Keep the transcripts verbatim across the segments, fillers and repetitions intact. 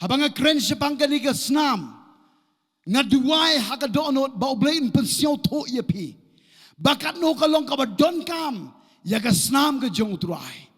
Haba nga kren shaphang kane ka snam, nga duwai ha ka dohnud ba U Blei un pynsngewthuh ïa phi ba katno ka long kaba donkam ïa ka snam ka jong U Trai.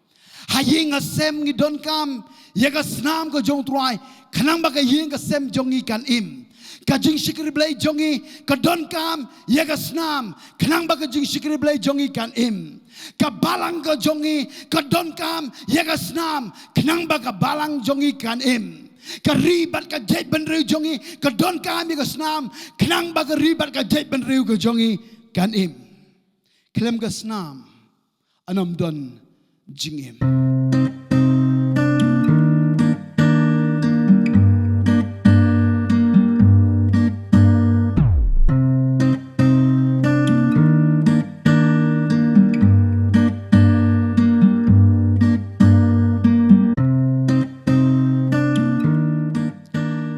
Ha ïing ha sem ngi donkam ïa ka snam ka jong U Trai, khnang ba ka ïing ka sem jong ngi kan im. Ka jingshakri Blei jong ngi ka donkam ïa ka snam, khnang ba ka jingshakri Blei jong ngi kan im. Ka balang ka jong ngi ka donkam ïa ka snam, khnang ba ka balang jong ngi kan im. Ka ri bad ka jaitbynriew jong ngi ka donkam ïa ka snam, khnang ba ka ri bad ka jaitbynriew ka jong ngi kan im. Khlem ka snam, ym don jingim.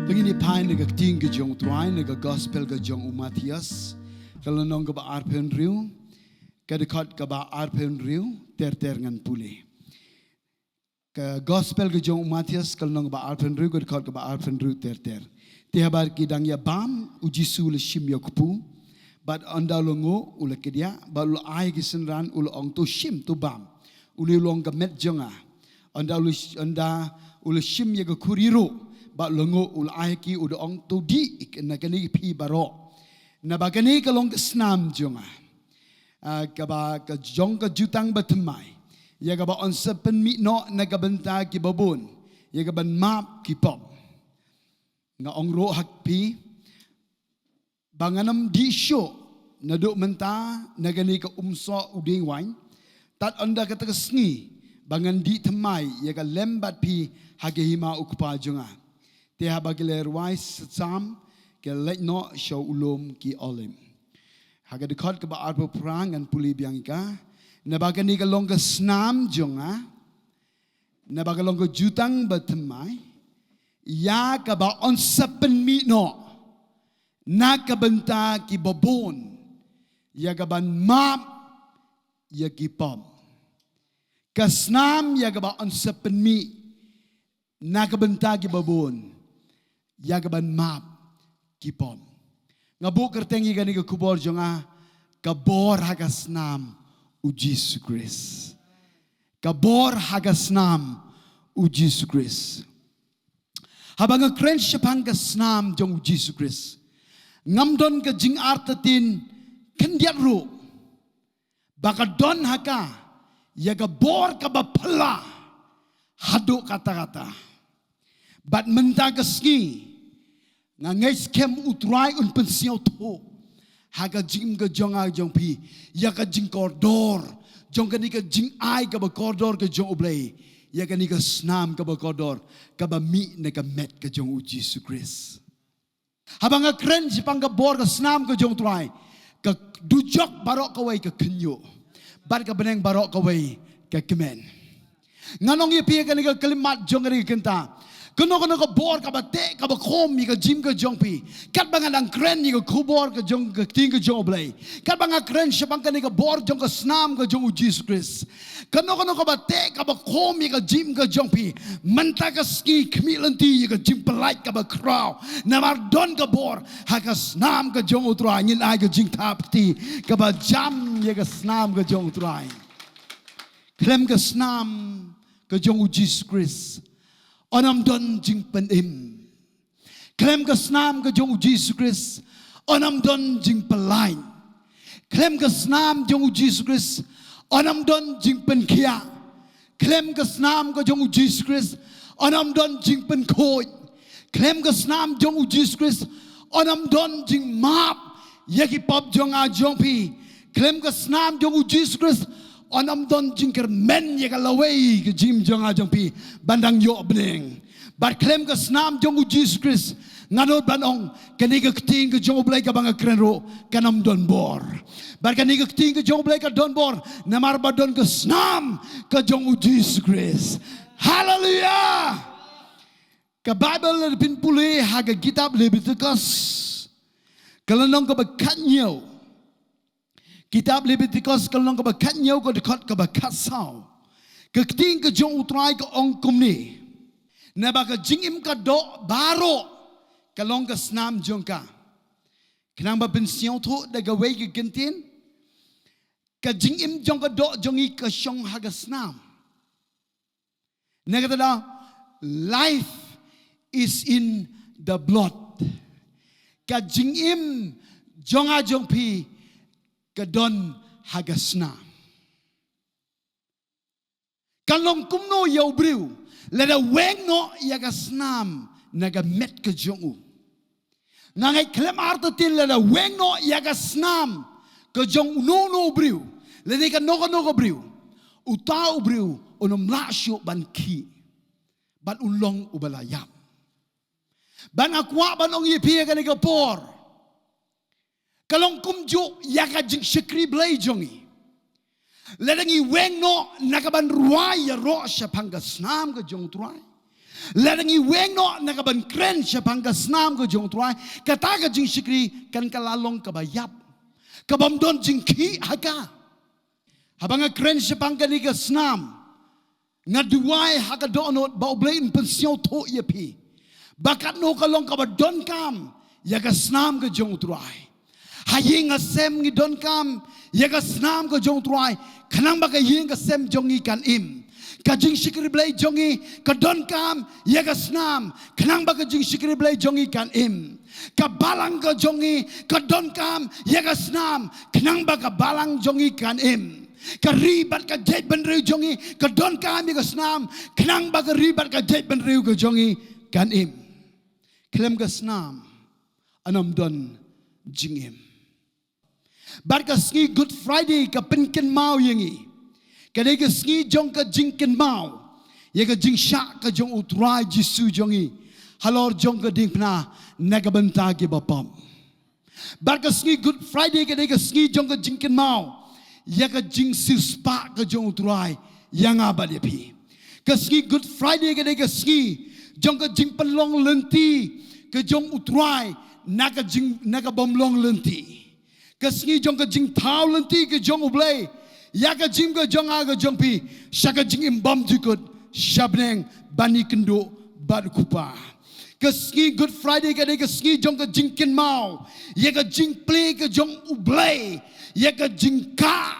Te ngin ïa phai na ka ktien ka jong U Trai, na ka gospel ka jong u Mathaios, ka lynnong kaba arphew hynriew, ka dkhot kaba arphew hynriew ter ter ngan pule. Ka gospel ka jong u Mathaios ka lynnong kaba arphew hynriew, ka dkhot kaba arphew hynriew ter ter. Te haba ki dang ïa bam, u Jisu u la shim ïa u kpu, bad ynda u la nguh u la kdiah, bad u la ai ki synran u la ong, to shim, to bam. U la ong, ka met jong nga. Ynda u la sh-, ynda u la shim ïa ka khuri ruh, bad u la nguh u la ai ki, u da ong, to dih na kane phi baroh. Naba kane ka long ka snam jong nga. Ah, kaba ka jong ka jutang bathymmai, ïa kaba yn sa pynmih noh na ka bynta kiba bun, ïa kaban map ki pop. Nga ong ruh ha phi ba ngan ym dih shuh naduh mynta na kane ka umsoh u dieng waiñ, tad ynda kata ka sngi ba ngan dih thymmai ïa ka lem bad phi ha ka hima u Kpa jong nga. Te haba ki la rwai sam, ki la leit noh sha u lum ki Olim. Ha ka dkhot kaba arphew phra ngan pule biang ïa ka. Naba kane ka long ka snam jong nga, naba ka long ka jutang bathymmai, ïa kaba yn sa pynmih noh na ka bynta kiba bun, ïa kaban map ïa ki pop. Ka snam ïa kaba yn sa pynmih na ka bynta kiba bun, ïa kaban map ki pop. Nga buh kyrteng ïa kane ka khubor jong nga, ka bor ha ka snam u Jisu Khrist. Ka bor ha ka snam u Jisu Khrist. Haba nga kren shaphang ka snam jong u Jisu Khrist, ngam don ka jingartatien khyndiat ruh ba ka don ha ka ïa ka bor kaba phylla haduh katta katta. Bad mynta ka sngi nga ngeit skhem u Trai un pynsngewthuh ha ka jingim ka jong nga jong phi ïa ka jingkordor jong kane ka jingai kaba kordor ka jong U Blei, ïa kane ka snam kaba kordor kaba mih na ka met ka jong u Jisu Khrist. Haba nga kren shaphang ka bor ka snam ka jong u Trai, ka dujok baroh kawei ka khynñiuh, bad ka bneng baroh kawei ka kmen. Ngan ong ïa phi ha kane ka khyllipmat jong kane ka kynta, kano kano ka bor kaba teh kaba khum ïa ka jingim ka jong phi, katba nga dang kren ïa ka khubor ka jong ka ktien ka jong U Blei, katba nga kren shaphang kane ka bor jong ka snam ka jong u Jisu Khrist, kano kano kaba teh kaba khum ïa ka jingim ka jong phi, mynta ka sngi khmih lynti ïa ka jingpyllait kaba khraw. Namar don ka bor ha ka snam ka jong u Trai. Ngin ai ka jingthap kti kaba jam ïa ka snam ka jong u Trai. Khlem ka snam ka jong u Jisu Khrist, yn ym don jingpynim. Khlem ka snam ka jong u Jisu Khrist, yn ym don jingpyllait. Khlem ka snam jong u Jisu Khrist, yn ym don jingpynkhiah. Khlem ka snam ka jong u Jisu Khrist, yn ym don jingpynkhuid. Khlem ka snam jong u Jisu Khrist, yn ym don jingmap ïa ki pop jong nga jong phi. Khlem ka snam jong u Jisu Khrist, yn ym don jingkyrmen ïa ka lawei ka jingim jong nga jong phi ban dang ïoh bneng. Bad khlem ka snam jong u Jisu Khrist, nga nud ban ong, kane ka ktien ka jong u Blei kaba nga kren ruh kan ym don bor. Bad kane ka ktien ka jong u Blei ka don bor namar ba don ka snam ka jong u Jisu Khrist. Haleluia! Ka Baibl lada phin pule ha ka kitab Lebitikos, ka lynnong kaba khathynñiew. Kitab Lebitikos ka lynnong kaba khathynñiew, ka dkhot kaba khatsaw. Ka ktien ka jong u Trai ka ong kumne: Naba ka jingim ka doh baroh ka long ka snam jong ka. Khnang ba pynsngewthuh da kawei ka kyntien, ka jingim jong ka doh jong ngi ka shong ha ka snam. Na kata ka daw, life is in the blood. Ka jingim jong nga jong phi ka don ha ka snam. Kan long kumno ïa u briew lada weng noh ïa ka snam na ka met ka jong u? Nga ngeit khlem artatien lada weng noh ïa ka snam ka jong uno uno u briew, lane kano kano ka briew, uta u briew un ym lah shuh ban khih bad un long uba la ïap. Bad nga kwah ban ong ïa phi ha kane ka por, ka long kumjuh ïa ka jingshakri Blei jong ngi. Lada ngi weng noh na ka ban rwai ïaroh shaphang ka snam ka jong u Trai, lada ngi weng noh na ka ban kren shaphang ka snam ka jong u Trai, kata ka jingshakri kan ka la long kaba ïap, ka bym don jingkhih ha ka. Haba nga kren shaphang kane ka snam, nga duwai ha ka dohnud ba U Blei un pynsngewthuh ïa phi ba katno ka long kaba donkam ïa ka snam ka jong u Trai. Ha ïing ha sem ngi donkam ïa ka snam ka jong u Trai, khnang ba ka ïing ka sem jong ngi kan im. Ka jingshakri Blei jong ngi ka donkam ïa ka snam, khnang ba ka jingshakri Blei jong ngi kan im. Ka balang ka jong ngi ka donkam ïa ka snam, khnang ba ka balang jong ngi kan im. Ka ri bad ka jaitbynriew jong ngi ka donkam ïa ka snam, khnang ba ka ri bad ka jaitbynriew ka jong ngi kan im. Khlem ka snam, yn ym don jingim. Bad ka sngi Good Friday ka pynkynmaw ïa ngi, ka dei ka sngi jong ka jingkynmaw ïa ka jingshah ka jong u Trai Jisu jong ngi halor jong ka diengphna na ka bynta ki bapop. Bad ka sngi Good Friday ka dei ka sngi jong ka jingkynmaw ïa ka jingsiewspah ka jong u Trai ïa nga bad ïa phi. Ka sngi Good Friday ka dei ka sngi jong ka jingpynlong lynti ka jong u Trai na ka jing, na ka bym long lynti. Ka sngi jong ka jingthaw lynti ka jong U Blei ïa ka jingim ka jong nga ka jong phi sha ka jingim bymjukut sha bneng ban ïakynduh bad u Kpa. Ka sngi Good Friday ka dei ka sngi jong ka jingkynmaw ïa ka jingplie ka jong U Blei ïa ka jingkah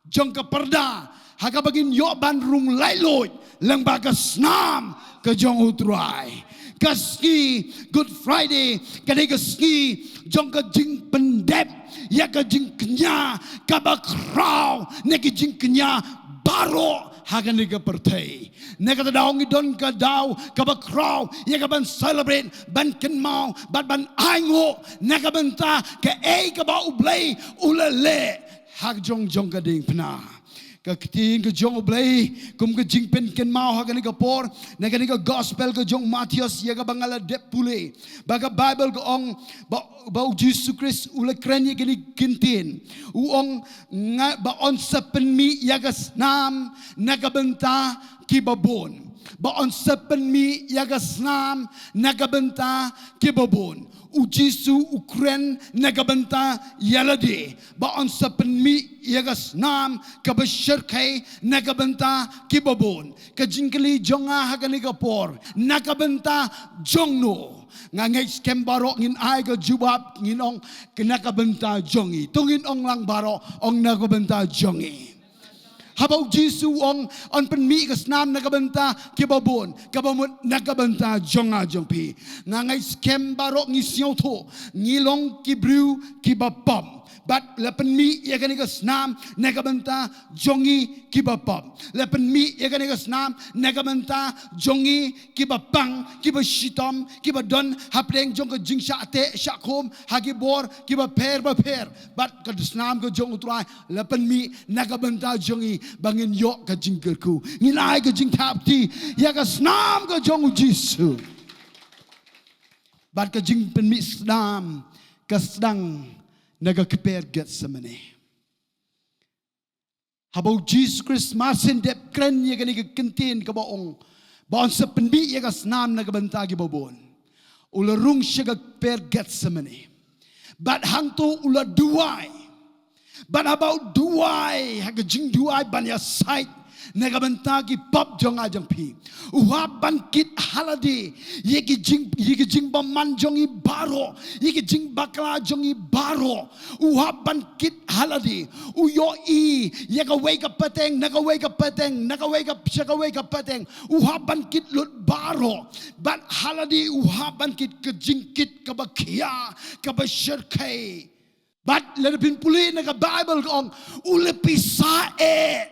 jong ka pyrda ha kaba ngin ïoh ban rung laitluid lyngba ka snam ka jong u Trai. Ka sngi Good Friday ka dei ka sngi jong ka jingpyndep ïa ka jingkñia kaba khraw na ki jingkñia baroh ha kane ka pyrthei. Na kata ka daw ngi don ka daw kaba khraw ïa ka ban celebrate, ban kynmaw bad ban ainguh na ka bynta kaei kaba U Blei u la leh ha jong jong ka diengphna. Ka ktien ka jong U Blei kum ka jingpynkynmaw ha kane ka por, na kane ka gospel ka jong u Mathaios ïa kaba nga la dep pule, ba ka Baibl ka ong ba, ba u Jisu Khrist u la kren ïa kane ka ktien, u ong, nga, ba yn sa pynmih ïa ka snam na ka bynta ki babun. Ba yn sa pynmih ïa ka snam na ka bynta ki babun. U Jisu u kren na ka bynta ïa lade, ba yn sa pynmih ïa ka snam kaba shyrkhei na ka bynta ki babun. Ka jingkylli jong nga ha kane ka por, na ka bynta jong no? Nga ngeit skhem baroh ngin ai ka jubab, ngin ong, na ka bynta jong ngi. To ngin ong lang baroh, ong, na ka bynta jong ngi. Haba u Jisu u ong yn pynmih ka snam na ka bynta ki babun, kaba mut na ka bynta jong nga jong phi. Nga ngeit skhem baroh ngi sngewthuh ngi long ki briew kiba pop. Bad la pynmih ïa kane ka snam na ka bynta jong ngi kiba pop. La pynmih ïa kane ka snam na ka bynta jong ngi kiba pang, kiba shitom, kiba don hapdeng jong ka jingshah teh shah khum ha ki bor kiba pher ba pher. Bad ka snam ka jong u Trai la pynmih na ka bynta jong ngi ba ngin ïoh ka jingkyrkhu. Ngin ai ka jingthap kti ïa ka snam ka jong u Jisu. Bad ka jingpynmih snam ka sdang na ka kper Getsemane. Haba u Jisu Khrist mar shen dep kren ïa kane ka ktien kaba ong ba yn sa pynmih ïa ka snam na ka bynta ki babun, u la rung sha ka kper Getsemane. Bad hangto u la duwai. Bad haba u duwai, ha ka jingduwai ban ïasaid na ka bynta ki pop jong nga jong phi. U hap ban kit ha lade ïa ki jing, ïa ki jingbymman jong ngi baroh, ïa ki jingbakla jong ngi baroh. U hap ban kit ha lade. U ïohi ïa kawei ka pateng na kawei ka pateng na kawei ka, sha kawei ka pateng. U hap ban kit lut baroh. Bad ha lade u hap ban kit ka jingkit kaba khia, kaba shyrkhei. Bad lada phin pule na ka Baibl ka ong, u la pisa eh.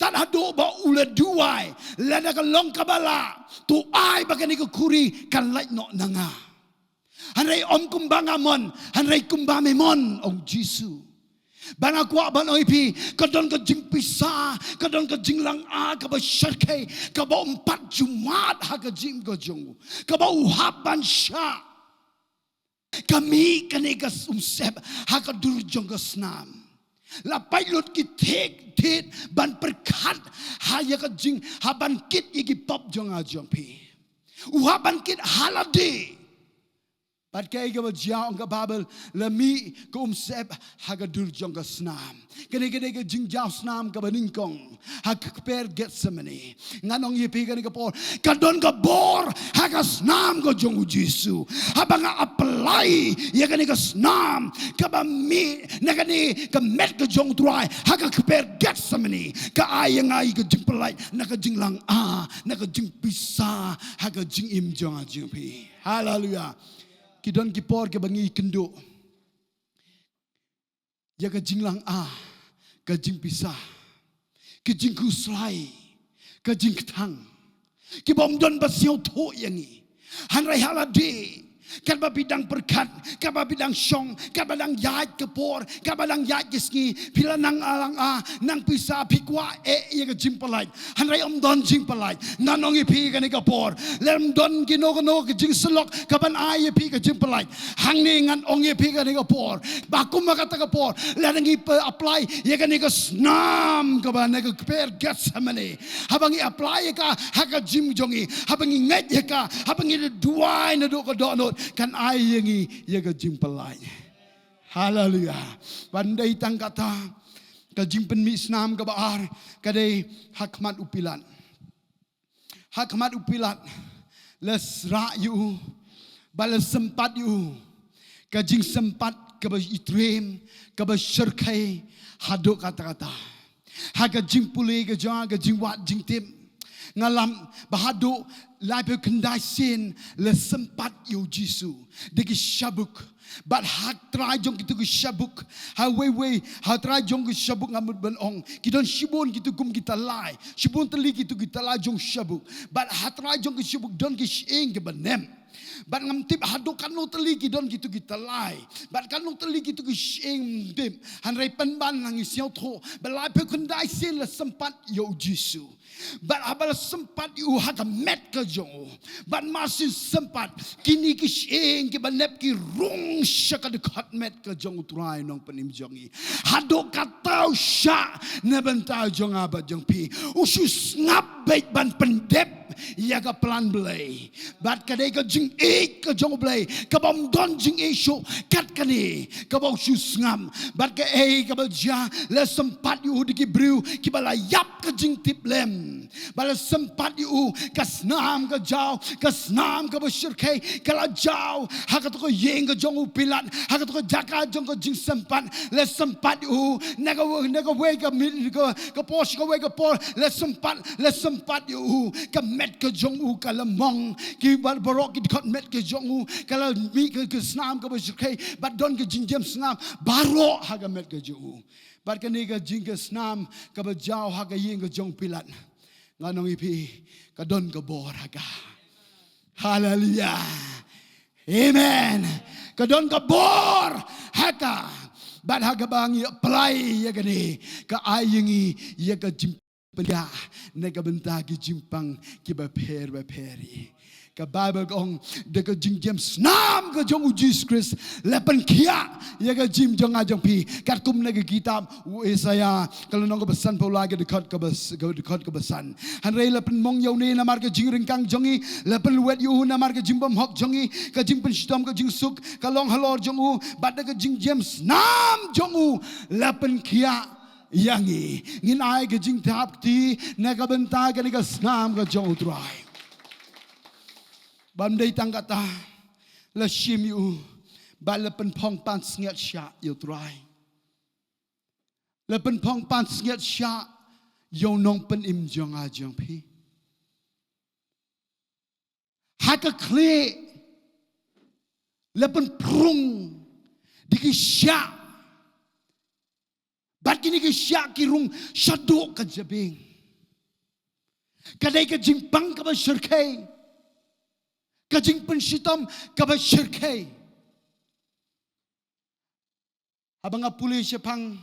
Tad haduh ba u la duwai, lada ka long kaba lah, to ai ba kane ka khuri kan lait noh na nga. Hynrei ym kumba nga mon, hynrei kumba me mon, ong Jisu. Ba nga kwah ban ong ïa phi, ka don ka jingpisa, ka don ka jinglanga kaba shyrkhei, kaba ym pat ju mad ha ka jingim ka jong u, kaba u hap ban shah. Ka mih kane ka umsep ha ka dur jong ka snam. La pait lut ki thied thied ban pyrkhat ha ïa ka jing, ha ban kit ïa ki pop jong nga jong phi. U hap ban kit ha lade. Bad kaei kaba jia, ong ka Baibl, la mih ka umsep ha ka dur jong ka snam. Kane ka dei ka jingjaw snam kaba nyngkong ha ka kper Gethsemane. Ngan ong ïa phi kane ka por, ka don ka bor ha ka snam ka jong u Jisu. Haba nga apply ïa kane ka snam kaba mih na kane ka met ka jong u Trai ha ka kper Gethsemane, ka ai ïa nga ïa ka jingpyllait na ka jinglanga, na ka jingpisa ha ka jingim jong nga jong phi. Haleluya. Ki don ki por kiba ngi kynduh ïa ka jinglanga, ka jingpisa, ka jingkhuslai, ka jingkthang, kiba ym don ba sngewthuh ïa ngi. Hynrei ha lade, katba phi dang pyrkhat, katba phi dang shong, katba dang ïaid ka por, katba dang ïaid ka sngi, phi la nang langa, nang pisa, phi kwah eh ïa ka jingpyllait. Hynrei ym don jingpyllait. Ngan ong ïa phi kane ka por, lada ym don kino kino ka jingsyllok kaban ai ïa phi ka jingpyllait, hangne ngan ong ïa phi kane ka por, ba kum ha kata ka por, lada ngi apply ïa kane ka snam kaba na ka kper Gethsemane, haba ngi apply ïa ka ha ka jingim jong ngi, haba ngi ngeit ïa ka, haba ngi duwai naduh ka dohnud, kan ai ïa ngi ïa ka jingpyllait. Haleluya. Ban dei tang kata, ka jingpynmih snam kaba ar ka dei ha khmat u Pilat. Ha khmat u Pilat, la srah ïa u, ba la sympat ïa u, ka jingsympat kaba itriem, kaba shyrkhei, haduh katta katta. Ha ka jingpule ka jong nga, ka jingwad jingtip, nga lap ba haduh laiphew khyndai sien la sympat ïa u Jisu da ki shabuk. Bad ha trai jong kitu ki shabuk, ha wei wei ha trai jong ki shabuk, nga mut ban ong, ki don shibun kitu kum ki tyllai, shibun tylli kitu ki tyllai jong shabuk. Bad ha trai jong ki shabuk don ki shyieng kiba nep. Bad ngam tip haduh katno tylli ki don kitu ki tyllai, bad katno tylli kitu ki shyieng, ngam tip. Hynrei pynban ngi sngewthuh ba laiphew khyndai sien la sympat ïa u Jisu. Bad haba la sympat ïa u ha ka met ka jong u, bad marsien sympat, kine ki shyieng kiba nep ki rung sha ka dkhot met ka jong u Trai, nongpynim jong ngi. Haduh katta u shah na bynta jong nga bad jong phi. U shu sngap beit ban pyndep ïa ka plan Blei. Bad ka dei ka jingïeit ka jong u Blei kaba ym don jingïeit shuh kat kane, kaba u shu sngap. Bad kaei kaba jia, la sympat ïa u da ki briew kiba la ïap ka jingtiplem. Bad la sympat ïa u, ka snam ka jaw, ka snam kaba shyrkhei ka la jaw ha kato ka ïing ka jong u Pilat, ha kato ka jaka jong ka jingsympat. La sympat ïa u na ka, na kawei ka min, ka, ka por sha kawei ka por, la sympat, la sympat ïa u. Ka met ka jong u ka la mong, ki bar-, baroh ki dkhot met ka jong u ka la mih ka, ka snam kaba shyrkhei, bad don ka jingjem snam baroh ha ka met ka jong u. Bad kane ka jing, ka snam kaba jaw ha ka ïing ka jong u Pilat, ngan ong ïa phi, ka don ka bor ha ka. Haleluya. Amen. Ka don ka bor ha ka. Bad ha kaba ngi apply ïa kane, ka ai ïa ngi ïa ka jingpynïaid na ka bynta ki jingpang kiba pher ba pher. Ka Baibl ka ong, da ka jingjem snam ka jong u Jisu Khrist la pynkhiah ïa ka jingim jong nga jong phi. Katkum na ka kitab u Isaïah, ka lynnong kaba sanphew lai, ka dkhot kaba s-, ka dkhot kaba san. Hynrei la pynmong ïa une namar ka jingryngkang jong ngi, la pynwit ïa u namar ka jingbymhok jong ngi, ka jingpynshitom ka jingsuk ka long halor jong u, bad da ka jingjem snam jong u la pynkhiah ïa ngi. Ngin ai ka jingthap kti na ka bynta kane ka snam ka jong U Trai. Bym dei tang kata, la shim ïa u, bad la pynphong pansngiat shah ïa U Trai. La pynphong pansngiat shah ïa u nongpynim jong nga jong phi. Ha ka khlieh la pynprung da ki shiah. Bad kine ki shiah ki rung shaduh ka jabieng. Ka dei ka jingpang kaba shyrkhei, ka jingpynshitom kaba shyrkhei. Haba nga pule shaphang,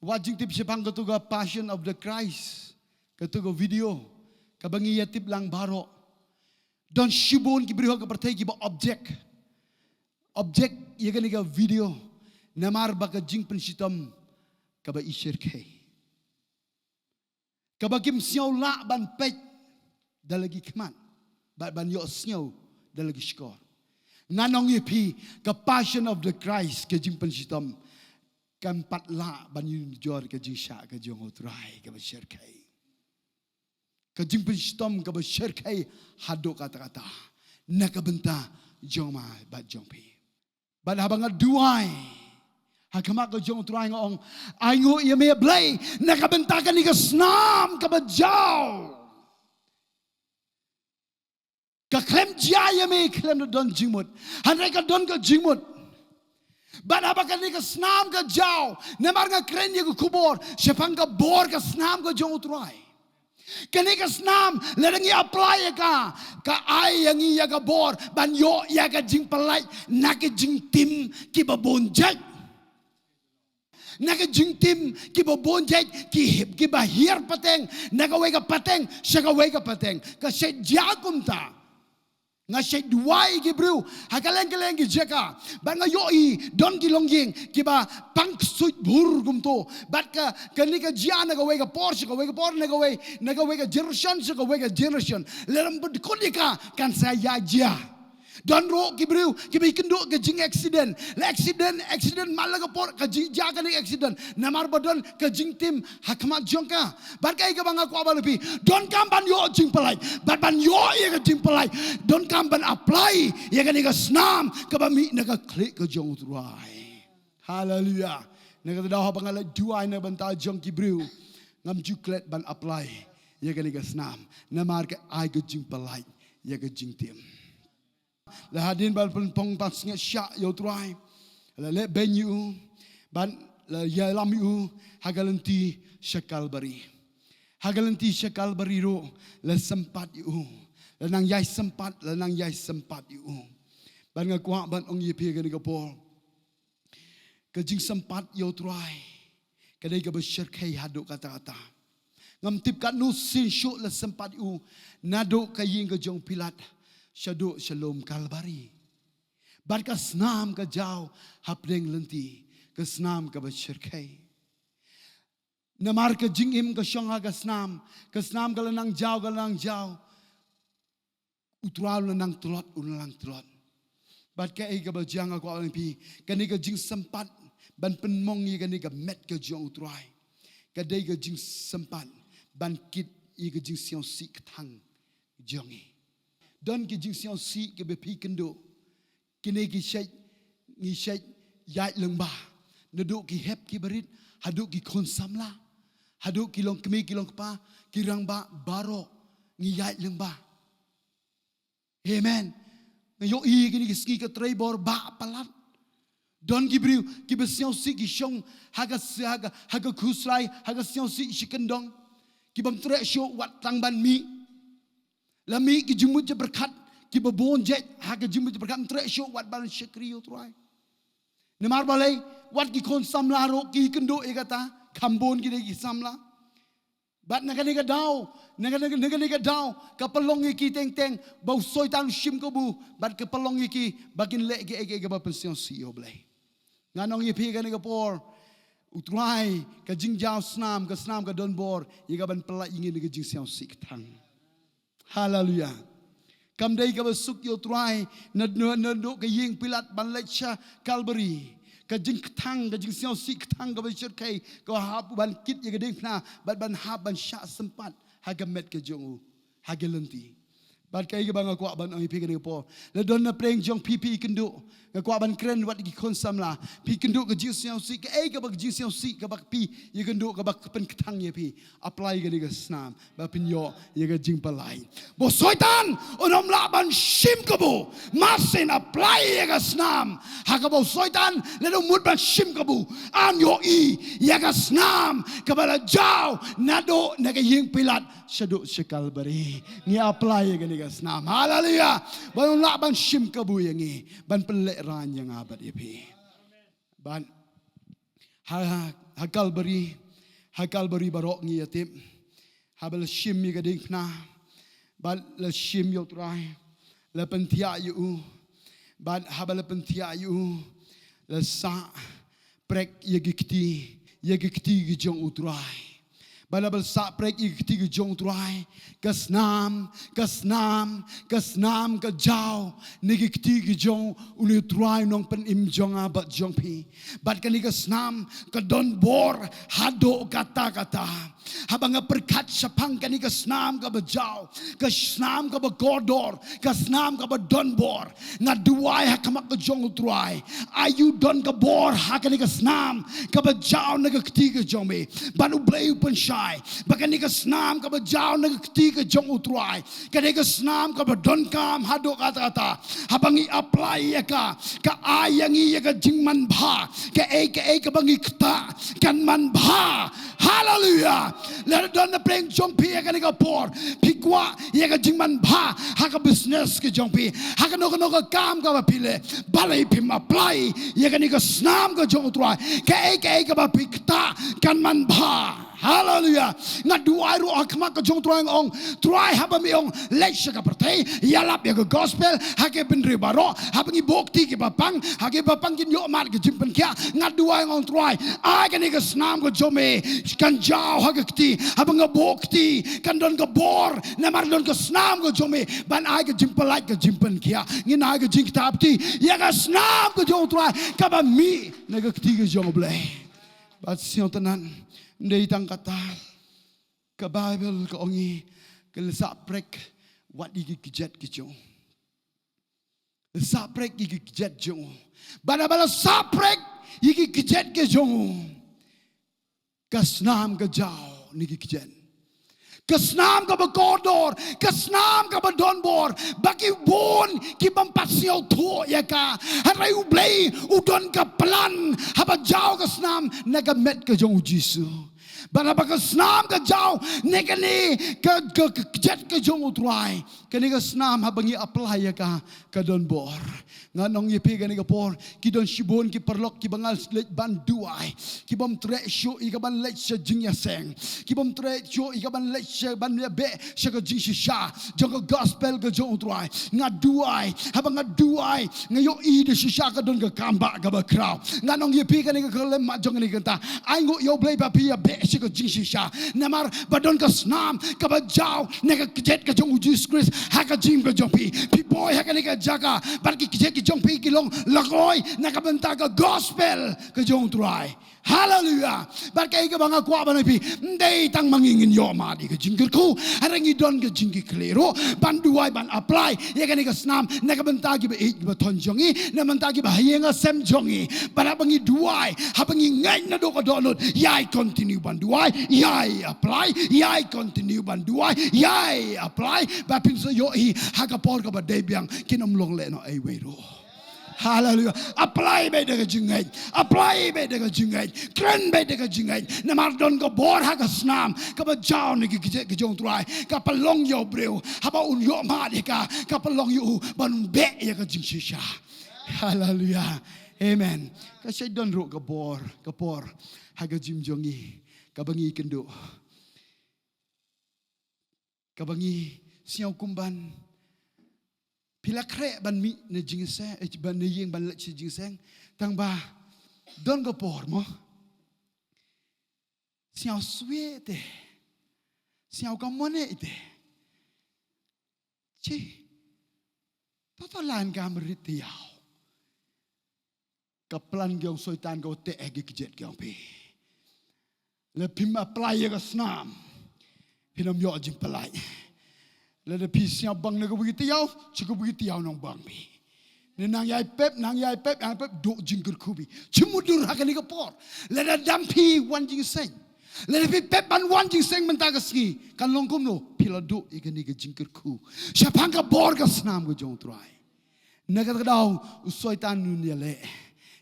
wat jingtip shaphang katu ka Passion of the Christ, katu ka video, kaba ngi ïa tip lang baroh. Don shibun ki briew ha ka pyrthei kiba object, object ïa kane ka video, namar ba ka jingpynshitom kaba i shyrkhei. Kaba kim sngew lah ban peit da la ki khmat, bad ban ïohsngew da la ki shkor. Ngan ong ïa phi, ka Passion of the Christ, ka jingpynshitom, kam pat lah ban ïanujor ka jingshah ka jong U Trai kaba shyrkhei. Ka jingpynshitom kaba shyrkhei haduh katta katta na ka bynta jong ma bad jong phi. Bad haba nga duwai ha khmat ka jong U Trai, nga ong, ainguh ïa me Blei na ka bynta kane ka snam kaba jaw. Ka khlem jia ïa me khlem da don jingmut, hynrei ka don ka jingmut. Bad haba kane ka snam ka jaw, namar nga kren ïa ka khubor shaphang ka bor ka snam ka jong U Trai. Kane ka snam, lada ngi apply ïa ka, ka ai ïa ngi ïa ka bor ban ïoh ïa ka jingpyllait na ka jingtim kiba bun jait. Na ka jingtim kiba bun jait, ki, kiba hiar pateng na kawei ka pateng sha kawei ka pateng. Ka shait jia kumta. Nga shait duwai ïa ki briew ha kylleng kylleng ki jaka, bad nga ïohi don ki longïing kiba pang ksuid bhur kumto. Bad ka, kane ka jia na kawei ka por sha kawei ka por, na kawei, na kawei ka generation sha kawei ka generation. Lada ym pyndkut ïa ka, kan sa ïa jia. Don ruh ki briew kiba ïakynduh ka jing accident. La accident, accident man la ka por, ka jingjia kane ka accident, namar ba don ka jingtim ha khmat jong ka. Bad kaei kaba nga kwah ban ong ïa phi, donkam ban ïoh jingpyllait, bad ban ïoh ïa ka jingpyllait, donkam ban apply ïa kane ka snam kaba mih na ka khlieh ka jong U Trai. Haleluia. Na kata ka daw haba nga la duwai na ka bynta jong ki briew, ngam ju klet ban apply ïa kane ka snam, namar ka ai ka jingpyllait ïa ka jingtim. La hadien ba la pynphong pansngiat shah ïa U Trai, la leh beiñ ïa u, bad la ïalam ïa u ha ka lynti sha Kalbari. Ha ka lynti sha Kalbari ruh la sympat ïa u, la nang ïai sympat, la nang ïai sympat ïa u. Bad nga kwah ban ong ïa phi kane ka por, ka jingsympat ïa U Trai ka dei kaba shyrkhei haduh katta katta. Ngam tip katno sien shuh la sympat ïa u, naduh ka ïing ka jong Pilat shaduh sha lum Kalbari. Bad ka snam ka jaw hapdeng lynti, ka snam kaba shyrkhei. Namar ka jingim ka shong ha ka snam, ka snam ka la nang jaw, ka la nang jaw. U Trai u la nang tlot, u la nang tlot. Bad kaei kaba jia, nga kwah ban ong ïa phi, kane ka jingsympat ban pynmong ïa kane ka met ka jong U Trai, ka dei ka jingsympat ban kit ïa ka jingsngewsih kthang jong ngi. Don ki jingsngewsih kiba phi kynduh, kine ki shait, ngi shait ïaid lyngba, naduh ki hep ki barit haduh ki khun samla, haduh ki longkmie ki longkpa, ki rangbah baroh ngi ïaid lyngba. Amen. Nga ïohi kine ki sngi ka trei bor bah palat. Don ki briew kiba sngewsih ki shong ha ka, ha ka, ha ka khuslai, ha ka sngewsih shi kyndong, ki bym treh shuh wat tang ban mih. La mih ki jingmut jingpyrkhat kiba bun jait, ha ka jingmut jingpyrkhat ym treh shuh wat ban shakri ïa U Trai. Namar balei? Wat ki khun samla ruh ki kynduh ïa kata, kham bun ki dei ki samla. Bad na kane ka daw, na kane, na kane ka daw ka pynlong ïa ki teng teng ba u Soitan u shim kabu, bad ka pynlong ïa ki ba kin leh kiei kiei kaba pynsngewsih ïa U Blei. Ngan ong ïa phi kane ka por, U Trai, ka jingjaw snam, ka snam ka don bor ïa ka ban pyllait ïa ngi na ka jingsngewsih kthang. Haleluia. Kam dei kaba suk ïa U Trai na, na, naduh ka ïing Pilat ban leit sha Kalbari. Ka jingkthang, ka jingsngewsih kthang kaba shyrkhei, kaba hap ban kit ïa ka diengphna, bad ban hap ban shah sympat ha ka met ka jong u, ha ka lynti. Bad kaei kaba nga kwah ban ong ïa phi kane ka por, la don na pdeng jong phi, phi kynduh, nga kwah ban kren wat ïa ki khun samla. Phi kynduh ka jingsngewsih, kaei kaba ka jingsngewsih kaba phi ïakynduh kaba ka pynkthang ïa phi, apply kane ka snam ba phin ïoh ïa ka jingpyllait. Ba u Soitan un ym lah ban shim kabu. Masin apply ïa ka snam ha kaba u Soitan lada u mut ban shim kabu, un ïohi ïa ka snam kaba la jaw naduh na ka ïing Pilat shaduh sha Kalbari. Ngi apply ïa kane ka snam. Haleluya. Ba un ym lah ban shim kabu ïa ngi, ban pynlehraiñ ïa nga bad ïa phi. Bad ha, ha Kalbari, ha Kalbari baroh ngi ïatip, haba la shim ïa ka diengphna, bad la shim ïa u Trai, la pynthiah ïa u, bad haba la pynthiah ïa u, la sah prek ïa ki kti, ïa ki kti ki jong u Trai. Bad haba la sah prek ïa ki kti ki jong u Trai, ka snam, ka snam, ka snam ka jaw na ki kti ki jong une u Trai Nongpynim jong nga bad jong phi. Bad kane ka snam ka don bor haduh katta katta. Haba nga pyrkhat shaphang kane ka snam kaba jaw, ka snam kaba kordor, ka snam kaba don bor, nga duwai ha khmat ka jong u Trai, ai u don ka bor ha kane ka snam kaba jaw na ka kti ka jong me. Bad U Blei u pynshai ba kane ka snam kaba jaw na ka kti ka jong u Trai, kane ka snam kaba donkam haduh katta katta, haba ngi apply ïa ka, ka ai ïa ngi ïa ka jingmanbha. Kaei kaei kaba ngi ktah kan manbha. Haleluya. Lada don na pdeng jong phi ïa kane ka por, phi kwah ïa ka jingmanbha ha ka business ka jong phi, ha kano kano ka kam kaba phi leh, balei phim apply ïa kane ka snam ka jong u Trai? Kaei kaei kaba phi ktah kan manbha. Haleluya. Nga duwai ruh ha khmat ka jong u Trai, nga ong, Trai, haba me ong leit sha ka pyrthei, ïalap ïa ka gospel ha ki bynriew baroh, haba ngi buh kti kiba pang, ha kiba pang kin ïoh mad ka jingpynkhiah. Nga duwai, nga ong, Trai, ai kane ka snam ka jong me kan jaw ha ka kti, haba nga buh kti kan don ka bor, namar don ka snam ka jong me ban ai ka jingpyllait, ka jingpynkhiah. Ngin ai ka jingktah kti ïa ka snam ka jong u Trai kaba mih na ka kti ka jong U Blei. Bad sngewtynnat, ym dei tang kata, ka Baibl ka ong ngi, ka la sah prek wat ïa ki kjat ki jong u. La sah prek ïa ki kjat jong u. Bad haba la sah prek ïa ki kjat ki jong u, ka snam ka jaw na ki kjat. Ka snam kaba kordor, ka snam kaba don bor, ba ki bun ki bym pat sngewthuh ïa ka. Hynrei U Blei u don ka plan haba jaw ka snam na ka met ka jong U Jisu. Bad haba ka snam ka jaw na kane ka, ka, ka kjat ka jong u Trai, kane ka snam haba ngi apply ïa ka, ka don bor. Ngan ong ïa phi kane ka por, ki don shibun ki paralok kiba ngan leit ban duwai, ki bym treh shuh ïa ka ban leit sha jingïaseng, ki bym treh shuh ïa ka ban leit sha ban ïa beh sha ka jingshisha jong ka gospel ka jong u Trai. Nga duwai, haba nga duwai, nga ïohi da shisha ka don ka kambah kaba khraw. Ngan ong ïa phi kane ka khyllem mat jong kane ka kynta, ai nguh ïa U Blei ba phi ïa beh sha ka jingshisha. Namar ba don ka snam kaba jaw na ka kjat ka jong U Jisu Khrist ha ka jingim ka jong phi. Phi poi ha kane ka jaka bad ki kjat ki jong phi ki long lakroi na ka bynta ka gospel ka jong u Trai. Haleluya. Bad kaei kaba nga kwah ban ong ïa phi, ym dei tang ma ngi ngin ïoh mad ïa ka jingkyrkhu, hynrei ngi don ka jingkitkhlieh ruh ban duwai, ban apply ïa kane ka snam na ka bynta kiba ïeit kiba thon jong ngi, na ka bynta kiba ha ïing ha sem jong ngi. Bad haba ngi duwai, haba ngi ngeit naduh ka dohnud, ïai continue ban duwai, ïai apply, ïai continue ban duwai, ïai apply, ba phin sa ïohi ha ka por kaba dei biang kin ym long lehnoh ei wei ruh. Haleluya. Apply beit da ka jingngeit. Apply beit da ka jingngeit. Kren beit da ka jingngeit. Namar don ka bor ha ka snam kaba jaw na ki kjat ki jong u Trai, ka pynlong ïa u briew, haba un ïoh mad ïa ka, ka pynlong ïa u ban beh ïa ka jingshisha. Haleluya. Amen. Ka shait don ruh ka bor, ka por ha ka jingim jong ngi kaba ngi kynduh, kaba ngi sngew kumban phi la khreh ban mih na jingïaseng, eh, ban na ïing ban leit sha jingïaseng, tang ba don ka por mo, sngew sweet te, sngew ka mone ite. Chi, to to lan ka mrit te ïaw. ka plan ka jong Soitan ka u teh ha ki kjat ka jong phi. Lada phim apply ïa ka snam, phin ym ïoh jingpyllait. Lada phi sngewbang na kawei ka tïaw, sha kawei ka tïaw nongbang phi. Ne nang ïai pep, nang ïai pep, nang pep, duh jingkyrkhu phi. Shim u dur ha kane ka por. Lada dam phi wan jingseng, lada phi pep ban wan jingseng mynta ka sngi, kan long kumno? Phi la duh ïa kane ka jingkyrkhu shaphang ka bor ka snam ka jong U Trai. Na kata ka daw, u Soitan un ïaleh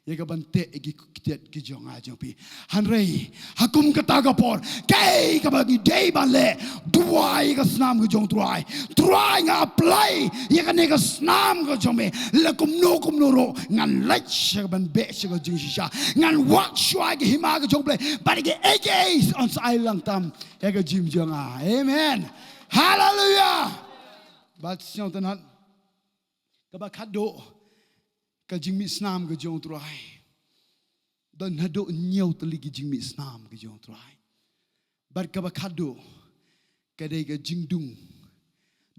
ïa ka ban teh ïa ki kjat ki jong nga jong phi. Hynrei ha kum kata ka por, kaei kaba ngi dei ban leh? Duwai ïa ka snam ka jong U Trai. Trai, nga apply ïa kane ka snam ka jong me. La kumno kumno ruh ngan leit sha ka ban beh sha ka jingshisha. Ngan wad shuwa ïa ka hima ka jong U Blei bad ïa kiei kiei yn sa ai lang tam ïa ka jingim jong nga. Amen. Haleluia. Bad sngewtynnat, kaba khatduh, ka jingmih snam ka jong U Trai. Don haduh hynñiew tylli ki jingmih snam ka jong U Trai. Bad kaba khatduh, ka dei ka jingdung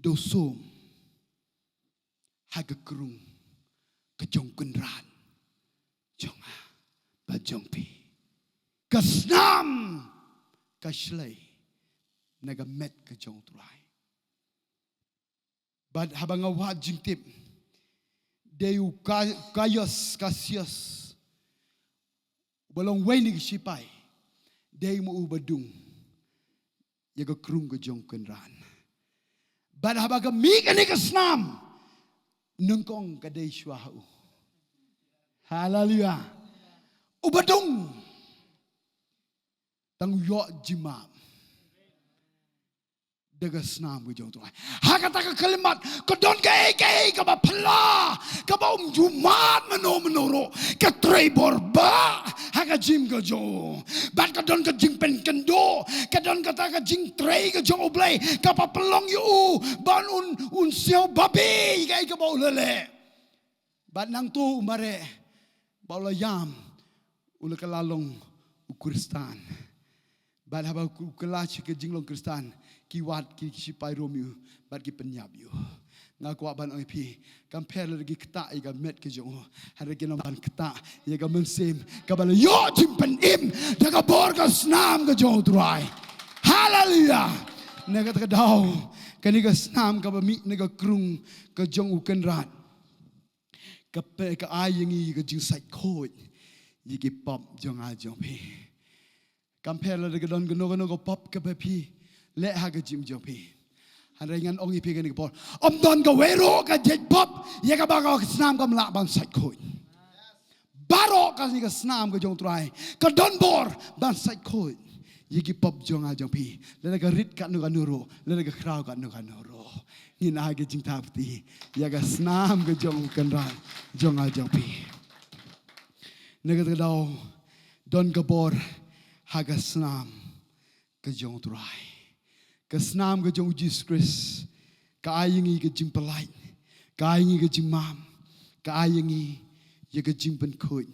dewsum ha ka krung ka jong U Kynrad jong nga bad jong phi. Ka snam ka shlei na ka met ka jong U Trai. Bad haba nga wad jingtip, dei u Ka-, Gaius Cassius, uba long uwei na ki shipai, dei mo uba dung ïa ka krung ka jong U Kynrad. Bad haba ka mih kane ka snam, nyngkong ka dei shuwa ha u. Haleluia. Uba dung, tang u ïoh jingmap da ka snam ka jong U Trai. Ha kata ka khyllipmat, ka don kaei kaei kaba phylla, kaba ym ju mad mynno mynno ruh. Ka trei bor bha ha ka jingim ka jong u. Bad ka don ka jingpynkynduh, ka don kata ka jingtrei ka jong U Blei kaba pynlong ïa u ban un, un sngew babe ïa kaei kaba u la leh. Bad nangta u mareh, ba u la ïam, u la kylla long u Khristan. Bad haba u kylla sha ka jinglong Khristan, ki wad ki, ki shipai Rom ïa u, bad ki pynïap ïa u. Nga kwah ban ong ïa phi, kam pher lada ki ktah ïa ka met ka jong u, hynrei kin ym ban ktah ïa ka mynsiem kaba la ïoh jingpynim da ka bor ka snam ka jong U Trai. Haleluia. Na kata ka daw, kane ka snam kaba mih na ka krung ka jong U Kynrad, ka pe-, ka ai ïa ngi ka jingsaid khuid ïa ki pop jong nga jong phi. Kam pher lada ka don kano kano ka pop kaba phi leh ha ka jingim jong phi. Hynrei ngan ong ïa phi kane ka por, ym don kawei ruh ka jait pop ïa kaba ka snam kam lah ban said khuid. Baroh kane ka snam ka jong U Trai ka don bor ban said khuid ïa ki pop jong nga jong phi. Lada ka rit katno katno ruh, lada ka khraw katno katno ruh, ngin ai ka jingthap kti ïa ka snam ka jong U Kynrad jong nga jong phi. Na kata ka daw, don ka bor ha ka snam ka jong U Trai. Ka snam ka jong U Jisu Khrist ka ai ïa ngi ka jingpyllait, ka ai ïa ngi ka jingmap, ka ai ïa ngi ïa ka jingpynkhuid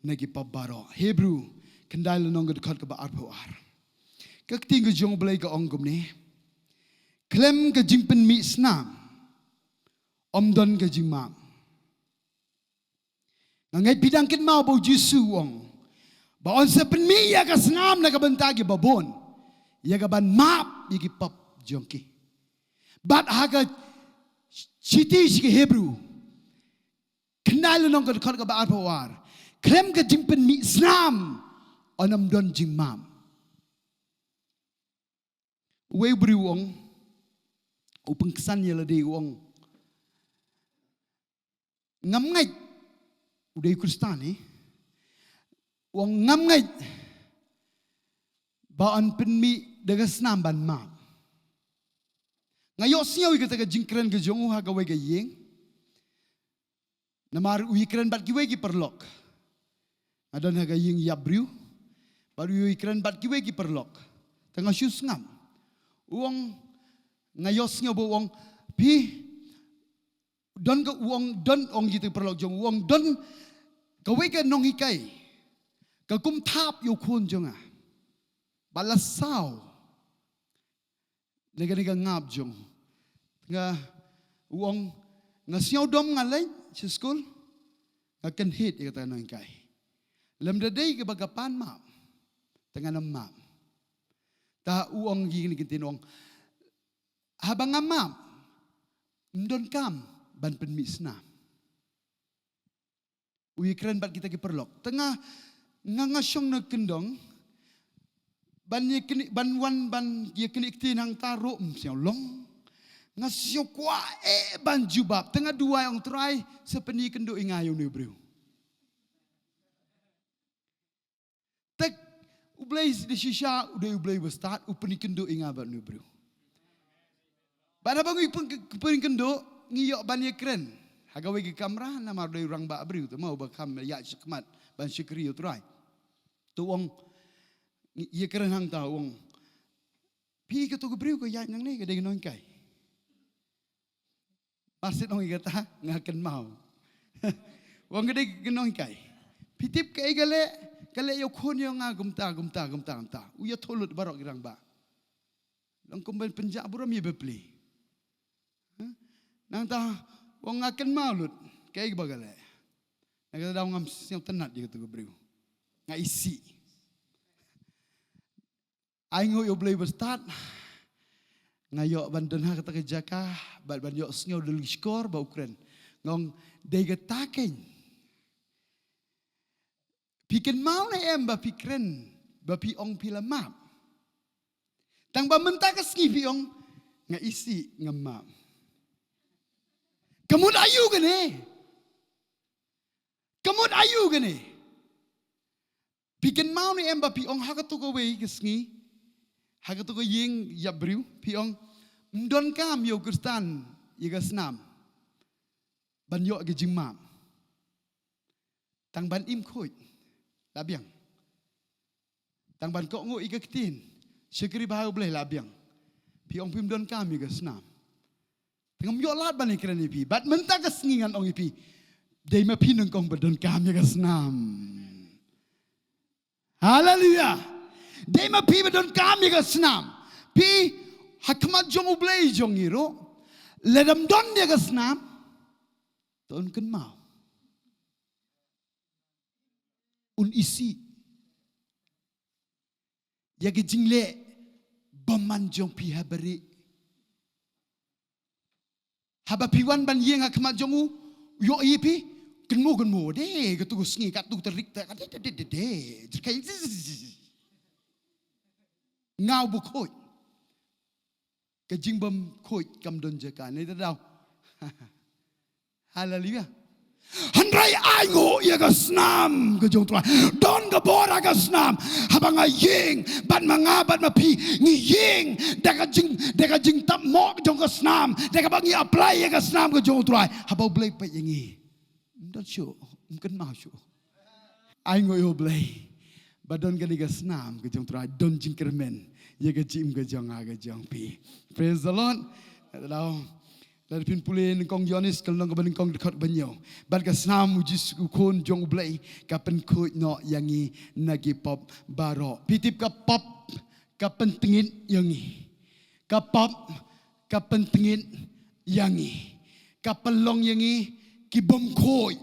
na ki pop baroh. Hebru khyndai lynnong ka dkhot kaba arphew ar. Ka ktien ka jong U Blei ka ong kumne: Khlem ka jingpynmih snam ym don ka jingmap. Nga ngeit phi dang kynmaw ba U Jisu u ong ba un sa pynmih ïa ka snam na ka bynta ki babun, ïa ka ban map ïa ki pop jong ki. Bad ha ka shithi sha ki Hebru khyndai lynnong ka dkhot kaba arphew ar, khlem ka jingpynmih snam yn ym don jingmap. Uwei u briew u ong, u pynksan ïa lade, u ong, ngam ngeit, u dei u Khristan eh, u ong ngam ngeit ba yn pynmih da ka snam ban map. Nga ïohsngew ïa kata ka jingkren ka jong u ha kawei ka ïing. Namar u ïakren bad kiwei ki paralok. Nga don ha ka ïing ïap briew bad u ïakren bad kiwei ki paralok. Te nga shu sngap. U ong, nga ïohsngew ba u ong, phi, don ka, u ong, don, ong kito ki paralok jong u, u ong don kawei ka nonghikai ka kum thap ïa u khun jong nga. Bad la saw na kane ka ngap jong nga. U ong, nga sngew dom nga leit sha skul, nga kynhied ïa kata ka nonghikai. Lem da dei kaba ka pan map. Te ngan ym map. Ta u ong ïa kine ki ktien, ong, haba nga map, ym don kam ban pynmih snam. U ïakren bad kita ki paralok. Te nga, nga, nga shong na kyndong ban ïa kine, ban wan ban ïa kine ki ktien hangta ruh ym sngew long. Nga sngew kwah eh ban jubab. Te nga duwai, ong Trai, sa pynïakynduh ïa nga ïa une u briew. Te U Blei da shisha u dei U Blei ba stad, u pynïakynduh ïa nga bad une u briew. Bad haba ngi pyn-, pynïakynduh, ngi ïoh ban ïakren ha kawei ka kamra, namar u dei u rangbah briew, te ma uba kham ïaid shakhmat ban shakri ïa U Trai. Te u ong, ngi ïakren hangta, u ong, phi, kato ka briew ka ïaid nangne ka dei ka nonghikai. Marsyit ong ïa kata, nga kynmaw. U ong ka dei ka nonghikai. Phi tip kaei ka leh, ka leh ïa u khun ïa nga kumta, kumta, kumta, kumta. U ïathuh lut baroh ki rangbah. Long kumba pynjah burom ïa bapli. Ha? Nangta, u ong nga kynmaw lut kaei kaba ka leh. Na kata ka daw ngam sngew tynnat ïa kato ka briew. Nga isih. Ainguh ïa U Blei ba stad. Nga ïoh ban don ha kata ka jaka, bad ban ïoh sngew da lynti shkor ba u kren. Nga ong, dei kata keiñ. Phi kynmaw ne em ba phi kren, ba phi ong phi la map? Tang ba mynta ka sngi phi ong, nga isih, nga map. Ka mut aïu kane? Ka mut aïu kane? Phi kynmaw ne em ba phi ong ha kato kawei ka sngi, ha kato ka ïing ïap briew, phi ong, ym don kam ïa u Khristan ïa ka snam ban ïoh ka jingmap. Tang ban im khuid la biang. Tang ban kohnguh ïa ka ktien, shakri bha ha U Blei la biang. Phi ong phim don kam ïa ka snam. Te ngam ïoh lad ban ïakren ïa phi. Bad mynta ka sngi ngan ong ïa phi, dei ma phi nyngkong ba don kam ïa ka snam. Haleluia. Dei ma phi ba don kam ïa ka snam. Phi, ha khmat jong U Blei jong ngi ruh, lada ym don ïa ka snam, to un kynmaw, un isih ïa ka jingleh bymman jong phi ha barieh. Haba phi wan ban ïeng ha khmat jong u, u ïohi ïa phi, kynmaw, kynmaw, de, katu ka sngi, katu ka tarik, ta, de, de, de, de, de, jyrkai, zi, zi, zi, zi. Nga uba khuid. Ka jingbymkhuid kam don jaka, ne ta daw. Haleluia. Hynrei ainguh ïa ka snam ka jong U Trai. Don ka bor ha ka snam. Haba nga ïeng, bad ma nga, bad ma phi, ngi ïeng da ka jing, da ka jingtap mo jong ka snam, da kaba ngi apply ïa ka snam ka jong U Trai. Haba U Blei peit ïa ngi, ym don shuh, ym kynmaw shuh. Ainguh ïa U Blei ba don kane ka snam ka jong U Trai, don jingkyrmen ïa ka jingim ka jong nga ka jong phi. Praise the Lord. Lada phin pule nyngkong Ïoannis ka lynnong kaba nyngkong, dkhot ba hynñiew. Bad ka snam U Jisu, U Khun jong U Blei, ka pynkhuid noh ïa ngi na ki pop baroh. Phi tip, ka pop ka pyntngit ïa ngi. Ka pop ka pyntngit ïa ngi. Ka pynlong ïa ngi ki bymkhuid.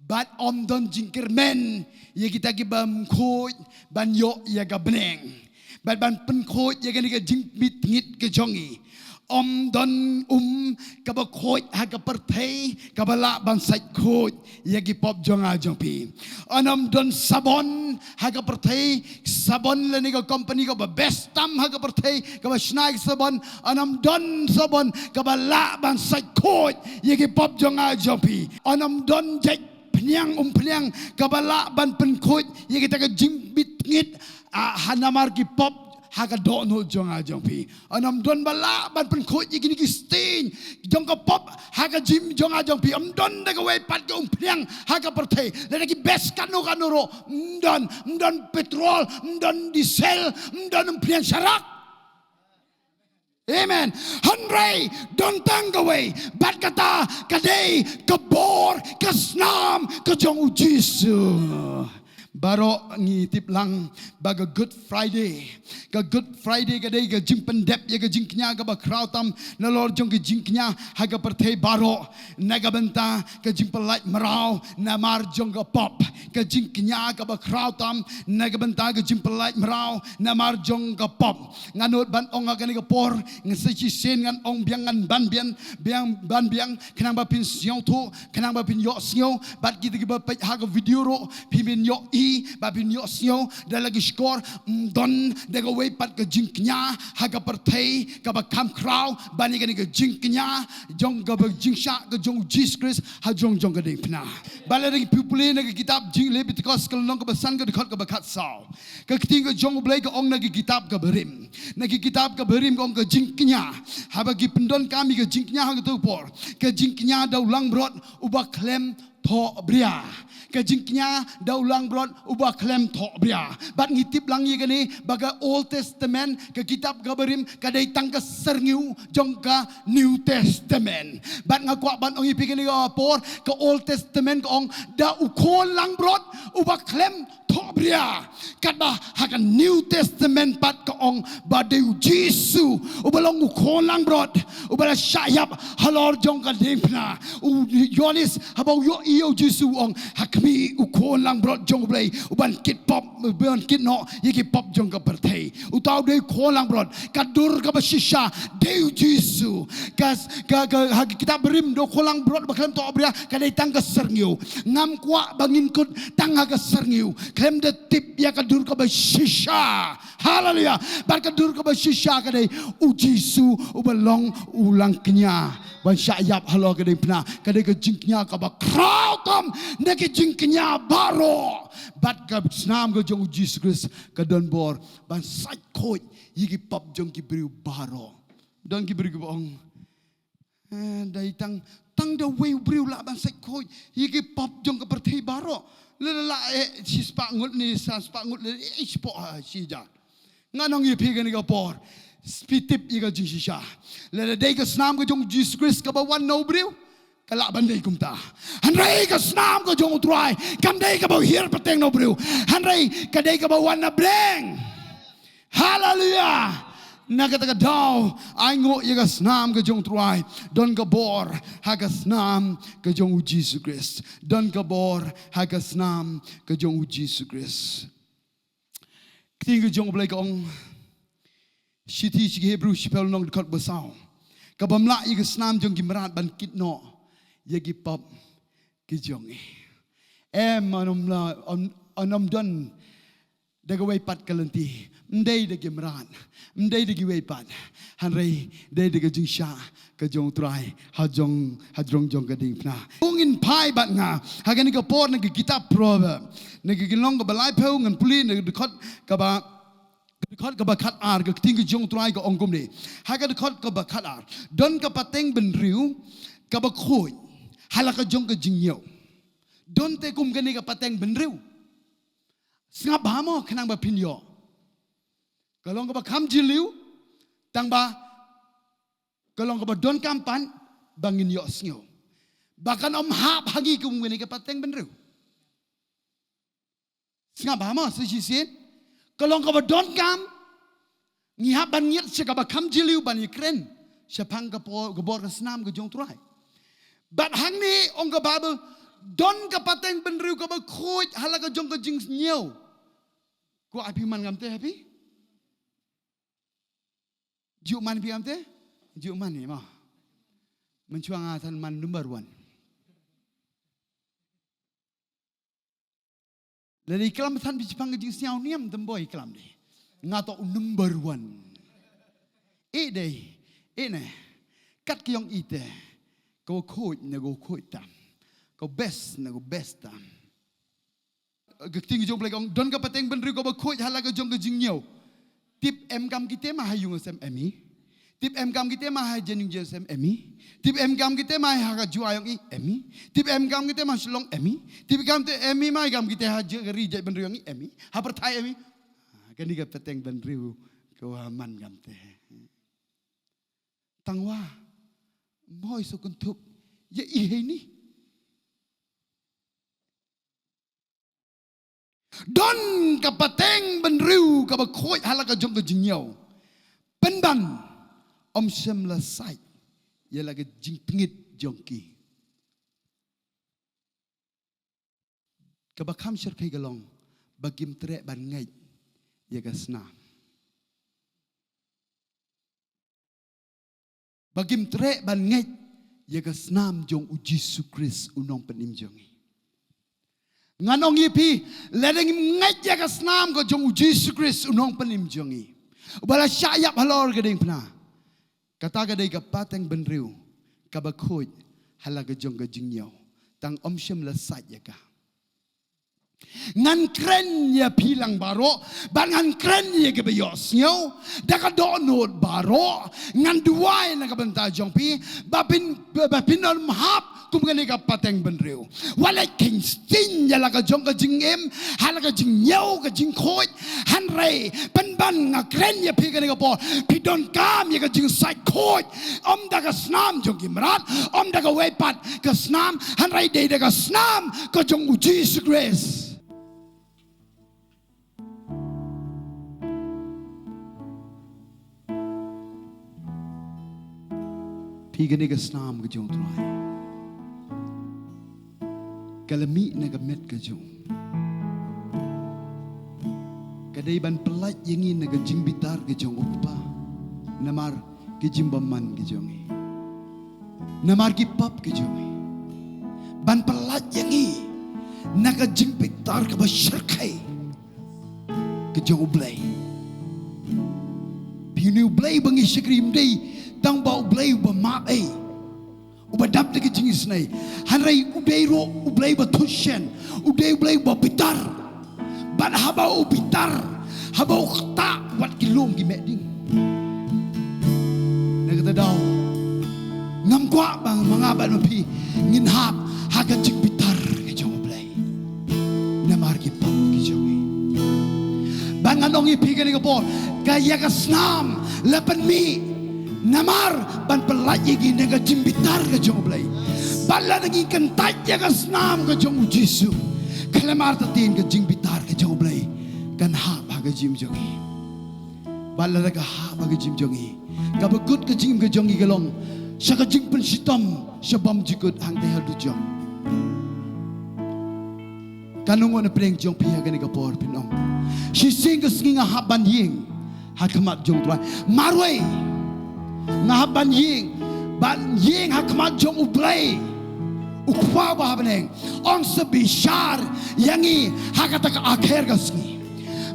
Bad ym don jingkyrmen ïa kita ki bymkhuid ban ïoh ïa ka bneng. Bad ban pynkhuid ïa kane ka jingpyntngit ka jong ngi. Ym don um kaba khuid ha ka pyrthei kaba lah ban sait khuid ïa ki pop jong nga jong phi. Yn ym don sabon ha ka pyrthei, sabon lane ka company kaba best tam ha ka pyrthei, kaba shna ïa ki sabon, yn ym don sabon kaba lah ban sait khuid ïa ki pop jong nga jong phi. Yn ym don jait phniang, umphniang kaba lah ban pynkhuid ïa kita ka jingpyntngit, ah, ha namar ki pop ha ka dohnud jong nga jong phi. Yn ym don ba lah ban pynkhuid ïa kine ki sting jong ka pop ha ka jingim jong nga jong phi. Ym don da kawei pat ka umphniang ha ka pyrthei. Lada ki best katno katno ruh, ym don, ym don petrol, ym don diesel, ym don umphniang sharak. Amen. Hynrei don tang kawei, bad kata ka dei ka bor ka snam ka jong U Jisu. Baroh ngi tip lang ba ka Good Friday, ka Good Friday ka dei ka jingpyndep ïa ka jingkñia kaba khraw tam nalor jong ka jingkñia ha ka pyrthei baroh, na ka bynta ka jingpyllait mraw namar jong ka pop. Ka jingkñia kaba khraw tam na ka bynta ka jingpyllait mraw namar jong ka pop. Ngan nud ban ong ha kane ka por, ngan sa shisien ngan ong biang, ngan ban biang, biang ban biang, khnang ba phin sngewthuh, khnang ba phin ïohsngew, bad kita kiba peit ha ka video ruh, phin, phin ïohi, ba phin ïohsngew, da la ki shkor, mm, don da kawei pat ka jingkñia ha ka pyrthei kaba kham khraw ban ïa kane ka jingkñia jong kaba jingshah ka jong u Jisu Khrist ha jrong jong ka diengphna. Ba la dang pule na ka kitab jong Lebitikos ka lynnong kaba san ka dkhot kaba khatsaw. Ka ktien ka jong U Blei ka ong na ka kitab kaba rim. Na ka kitab kaba rim ka ong ka jingkñia. Haba ki pyndonkam ïa ka jingkñia ha kato ka por. Ka jingkñia da u langbrot uba khlem thohbria. Ka jingkñia da u langbrot uba khlem thohbria. Bad ngi tip lang ïa kane ba ka Old Testament, ka kitab kaba rim, ka dei tang ka syrngiew jong ka New Testament. Bad nga kwah ban ong ïa phi kane ka por, ka Old Testament ka ong da u khun langbrot uba khlem thohbria. Katba ha ka New Testament pat ka ong ba dei u Jisu uba long u khun langbrot uba la shah ïap halor jong ka diengphna. U Ïoannis haba u ïohi ïa u Jisu u ong, ha khmih u khun langbrot jong U Blei uban kit pop, uban kit noh ïa ki pop jong ka pyrthei. Uta u dei u khun langbrot, ka dur kaba shisha dei u Jisu. Ka, ka, ka, ha ka kitab rim da u khun langbrot ba khlem thohbria ka dei tang ka syrngiew. Ngam kwah ba ngin kut tang ha ka syrngiew. Khlem da tip ïa ka dur kaba shisha. Haleluya. Bad ka dur kaba shisha ka dei u Jisu uba long u langkñia ban shah ïap halor ka diengphna. Ka dei ka jingkñia kaba khraw tam na ki jingkñia baroh. Bad ka snam ka jong u Jisu Khrist ka don bor ban sait khuid ïa ki pop jong ki briew baroh. Don ki briew kiba ong, eh, dei tang, tang da uwei u briew lah ban sait khuid ïa ki pop jong ka pyrthei baroh. Lada lah, eh, shispah ngut ne san spah ngut, lada, eh, shipoh ha shi hajar. Ngan ong ïa phi kane ka por, phi tip ïa ka jingshisha. Lada dei ka snam ka jong u Jisu Khrist kaba wan na u briew, ka lah ban dei kumta. Hynrei ka snam ka jong u Trai kam dei kaba hiar pateng na u briew. Hynrei ka dei kaba wan na bneng. Haleluya. Na kata ka daw, ai nguh ïa ka snam ka jong u Trai. Don ka bor ha ka snam ka jong u Jisu Khrist. Don ka bor ha ka snam ka jong u Jisu Khrist. Ktien ka jong U Blei ka ong, shithi sha ki Hebru shiphew lynnong dkhot ba saw, kabym lah ïa ka snam jong ki mrad ban kit noh ïa ki pop ki jong ngi. Em, yn ym lah, yn, yn ym don da kawei pat ka lynti. Ym dei da ki mrad, ym dei da kiwei pat. Hynrei dei da ka jingshah ka jong u Trai ha jrong, ha jrong jong ka diengphna. Ong ngin phai bad nga ha kane ka por na ka kitab Proverb, na ka lynnong kaba laiphew, ngan pule na ka dkhot kaba, ka dkhot kaba khatar. Ka ktien ka jong u Trai ka ong kumne ha ka dkhot kaba khatar: Don ka pateng bynriew kaba khuid ha la ka jong ka jingñiew. Don te kum kane ka pateng bynriew. Sngap bha mo, khnang ba phin ïoh. Ka long kaba kham jylliew, tang ba ka long kaba donkam pat ba ngin ïohsngew ba kan ym hap ha ngi kum kane ka pateng bynriew. Sngap bha mo, sa shisien, ka long kaba donkam, ngi hap ban ngiat sha kaba kham jylliew ban ïakren shaphang ka por, ka bor ka snam ka jong u Trai. Bad hangne ong ka Baibl, don ka pateng bynriew kaba khuid ha la ka jong ka jingñiew. Kwah phi man ngam te, ha phi? Ju man phi ngam te? Ju man hi mo. Mynshuwa nga than man number one. Lada i klam than phi shaphang ka jingsngew niam, dang boi klam de. Nga to number one. E dei, e ne. Kat ka ïong i te. Ka khuid ne ka khuid tam. Ka best ne ka best tam. Ka ktien ka jong u Blei ka ong, don ka pateng bynriew kaba khuid ha la ka jong ka jingñiew. Tip em kam kite ma ha ïung sem em hi. Tip em kam kite ma ha Jaiñtia sem em hi. Tip em kam kite ma ha ka Jowai ïong i em hi. Tip em kam kite ma Shillong em hi. Tip kam te em hi ma kam kite ha ja-, ri jaitbynriew ïong i em hi. Ha pyrthei em hi. Ha, kane ka pateng bynriew ka wa man kam te. Tang wa. Moi so kynthup. Ïa i hei ni. Don ka pateng bynriew kaba khuid ha la ka jong ka jingñiew. Pynban ym shym la sait ïa la ka jingtngit jong ki. Kaba kham shyrkhei ka long ba kim treh ban ngeit ïa ka snam. Ba kim treh ban ngeit ïa ka snam jong u Jisu Khrist u nongpynim jong ngi. Ngan ong ïa phi, lada ngim ngeit ïa ka snam ka jong u Jisu Khrist u nongpynim jong ngi, uba la shah ïap halor ka diengphna, kata ka dei ka pateng bynriew kaba khuid ha la ka jong ka jingñiew, tang ym shym la sait ïa ka. Ngan kren ïa phi lang baroh, bad ngan kren ïa kiba ïohsngew da ka dohnud baroh. Ngan duwai na ka bynta jong phi ba phin, ba phin ym hap kum kane ka pateng bynriew. Wat leit kheiñ sting ïa la ka jong ka jingim ha la ka jingñiew ka jingkhuid. Hynrei pynban nga kren ïa phi kane ka por, phi donkam ïa ka jingsait khuid. Ym da ka snam jong ki mrad, ym da kawei pat ka snam, hynrei dei da ka snam ka jong u Jisu Khrist. Phi, kane ka snam ka jong u Trai ka la mih na ka met ka jong u. Ka dei ban pyllait ïa ngi na ka jingbitar ka jong u Kpa namar ki jingbymman ki jong ngi, namar ki pap ki jong ngi. Ban pyllait ïa ngi na ka jingbitar kaba shyrkhei ka jong U Blei. Phi, une U Blei ba ngi shakri ym dei tang ba U Blei uba map ei, uba dap da ka jingisynei, hynrei u dei ruh U Blei ba thushen, u dei U Blei uba bitar. Bad haba u bitar, haba u ktah, wat ki lum ki meh ding. Na kata ka daw, ngam kwah ba ma nga bad ma phi ngin hap ha ka jingbitar ka jong U Blei namar ki pap ki jong ngi. Bad ngan ong ïa phi kane ka por, ka ïa ka snam la pynmih namar ban pyllait ïa ngi na ka jingbitar ka jong U Blei. Bad lada ngi kyntait ïa ka snam ka jong u Jisu, khlem artatien ka jingbitar ka jong U Blei kan hap ha ka jingim jong ngi. Bad lada ka hap ha ka jingim jong ngi, kaba kut ka jingim ka jong ngi ka long sha ka jingpynshitom sha bymjukut hangtei haduh jong. Katno ngut na pdeng jong phi ha kane ka por phin ong, shisien ka sngi nga hap ban ïeng ha khmat jong U Trai. Marwei nga hap ban ïeng, ban ïeng ha khmat jong U Blei, U Kpa uba ha bneng, un sa bishar ïa ngi ha kata ka akher ka sngi.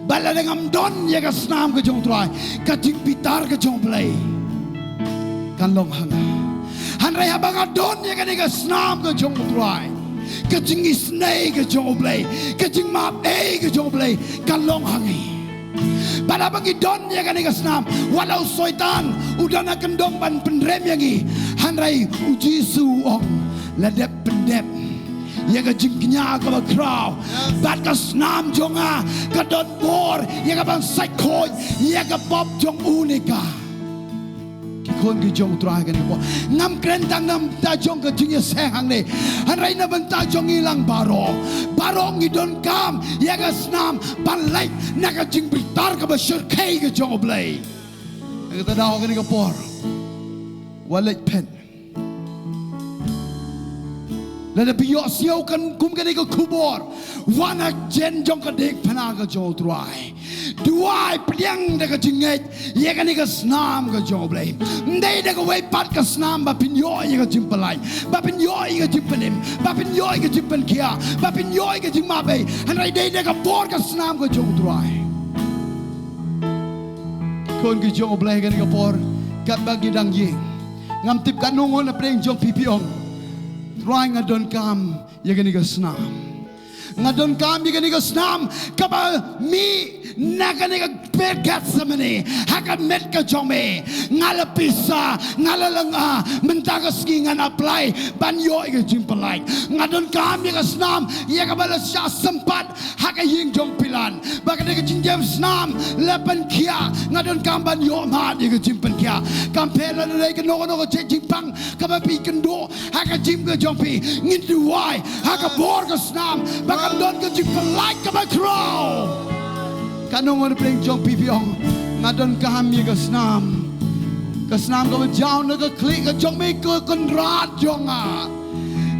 Bad lada ngam don ïa ka snam ka jong U Trai, ka jingbitar ka jong U Blei kan long ha nga. Hynrei haba nga don ïa kane ka snam ka jong U Trai, ka jingisynei ka jong U Blei, ka jingmap ei ka jong U Blei kan long ha ngi. Bad haba ngi don ïa kane ka snam, wat la u Soitan u don ha kyndong ban pynrem ïa ngi, hynrei u Jisu u ong, la dep pyndep ïa ka jingkñia kaba khraw, bad ka snam jong nga ka don bor ïa ka ban sait khuid ïa ka pop jong u ne ka. Ki khun ki jong U Trai kane ka por, ngam kren tang na bynta jong ka jingïaseng hangne, hynrei na bynta jong ngi lang baroh. Baroh ngi donkam ïa ka snam ban leit na ka jingbitar kaba shyrkhei ka jong U Blei. Na kata ka daw kane ka por, wat leit phet. Lada phi ïohsngew kan kum kane ka khubor, wan ha jen jong ka diengphna ka jong U Trai. Duwai pdiang da ka jingngeit ïa kane ka snam ka jong U Blei. Ym dei da kawei pat ka snam ba phin ïoh ïa ka jingpyllait, ba phin ïoh ïa ka jingpynim, ba phin ïoh ïa ka jingpynkhiah, ba phin ïoh ïa ka jingmap ei, hynrei dei da ka bor ka snam ka jong U Trai. Khun ki jong U Blei kane ka por, katba ngi dang ïeng, ngam tip katno ngut na pdeng jong phi phi ong, Trai, nga donkam ïa kane ka snam. Nga donkam ïa kane ka snam kaba mih na kane ka pyrghat samane ha ka met ka jong me. Nga la pisa, nga la lynga, mynta ka sngi ngan apply ban ïoh ïa ka jingpyllait. Nga donkam ïa ka snam ïa kaba la shah sympat ha ka ïing jong Pilat, ba ka dei ka jingjem snam la pynkhiah. Nga donkam ban ïoh mad ïa ka jingpynkhiah. Kam pher lada dei kano kano ka jingpang kaba phi kynduh ha ka jingim ka jong phi, ngin duwai ha ka bor ka snam ba kan don ka jingpyllait kaba khraw. Katno ngut na pdeng jong phi phi ong, nga donkam ïa ka snam. Ka snam kaba jaw na ka khlieh ka jong me, ko Kynrad jong nga.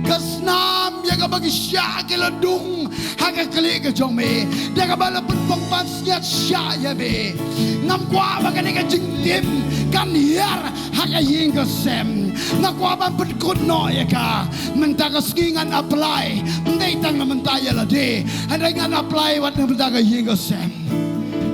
Ka snam ïa kaba ki shah ki la dung ha ka khlieh ka jong me, da kaba la pynpong pansngiat shah ïa me. Ngam kwah ba kane ka jingtim kan hiar ha ka ïing ka sem. Nga kwah ban pynkut noh ïa ka. Mynta ka sngi ngan apply, ym dei tang na mynta ïa lade, hynrei ngan apply wat na mynta ka ïing ka sem.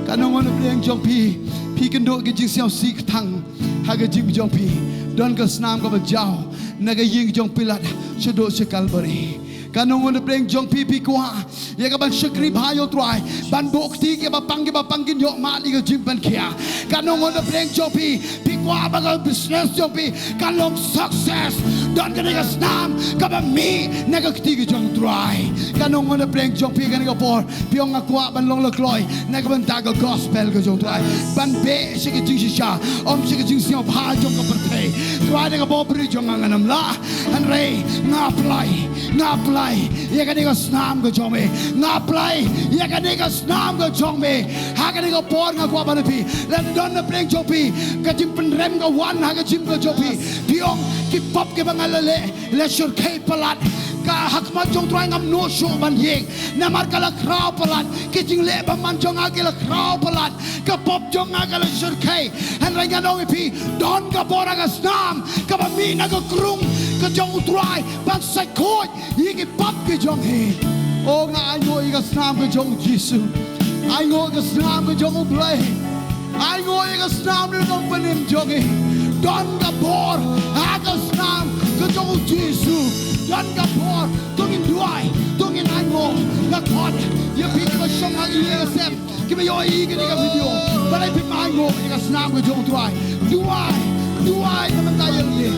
Katno ngut na pdeng jong phi, phi kynduh ki jingsngewsih tang ha ka jingim jong phi. Don ka snam kaba jaw na ka ïing jong Pilat shaduh sha Kalbari. Katno ngut na pdeng jong phi, phi kwah ïa ka ban shakri bha ïa U Trai, ban buh kti kiba pang kiba pang kin ïoh mad ïa ka jingpynkhiah. Katno ngut na pdeng jong phi, phi kwah ba ka business jong phi kan long success. Don kane ka snam kaba mih na ka kti ka jong U Trai. Katno ngut na pdeng jong phi kane ka por, phi ong nga kwah ban long la kloi na ka bynta ka gospel ka jong U Trai, ban beh sha ka jingshisha, ym sha ka jingsngewbha jong ka pyrthei. Trai, da ka bor briew jong nga ngan ym lah, hynrei nga apply, nga apply ïa kane ka snam ka jong me. Nga apply ïa kane ka snam ka jong me. Ha kane ka por nga kwah ban ong ïa phi, lada don na pdeng jong phi ka jingpynrem ka wan ha ka jingim ka jong phi, phi ong ki pop kiba nga la leh la shyrkhei palat. Ka ha khmat jong U Trai ngam nud shuh ban ïeng, namar ka la khraw palat. Ki jingleh bymman jong nga ki la khraw palat, ka pop jong nga ka la shyrkhei. Hynrei ngan ong ïa phi, don ka bor ha ka snam kaba mih na ka krung ka jong U Trai ban sait khuid ïa ki pop ki jong ngi. O, nga ainguh ïa ka snam ka jong U Jisu. Ainguh ïa ka snam ka jong U Blei. Ainguh ïa ka snam na ka bynta jong ngi. Don ka bor ha ka snam ka jong U Jisu. Don ka bor. To ngin duwai, to ngin ainguh. Nga khot ïa phi kiba shong ha ïing ha sem, kiba ïohi ïa kane ka video, balei phim ainguh ïa ka snam ka jong U Trai? Duwai, duwai na ka bynta ïa lade.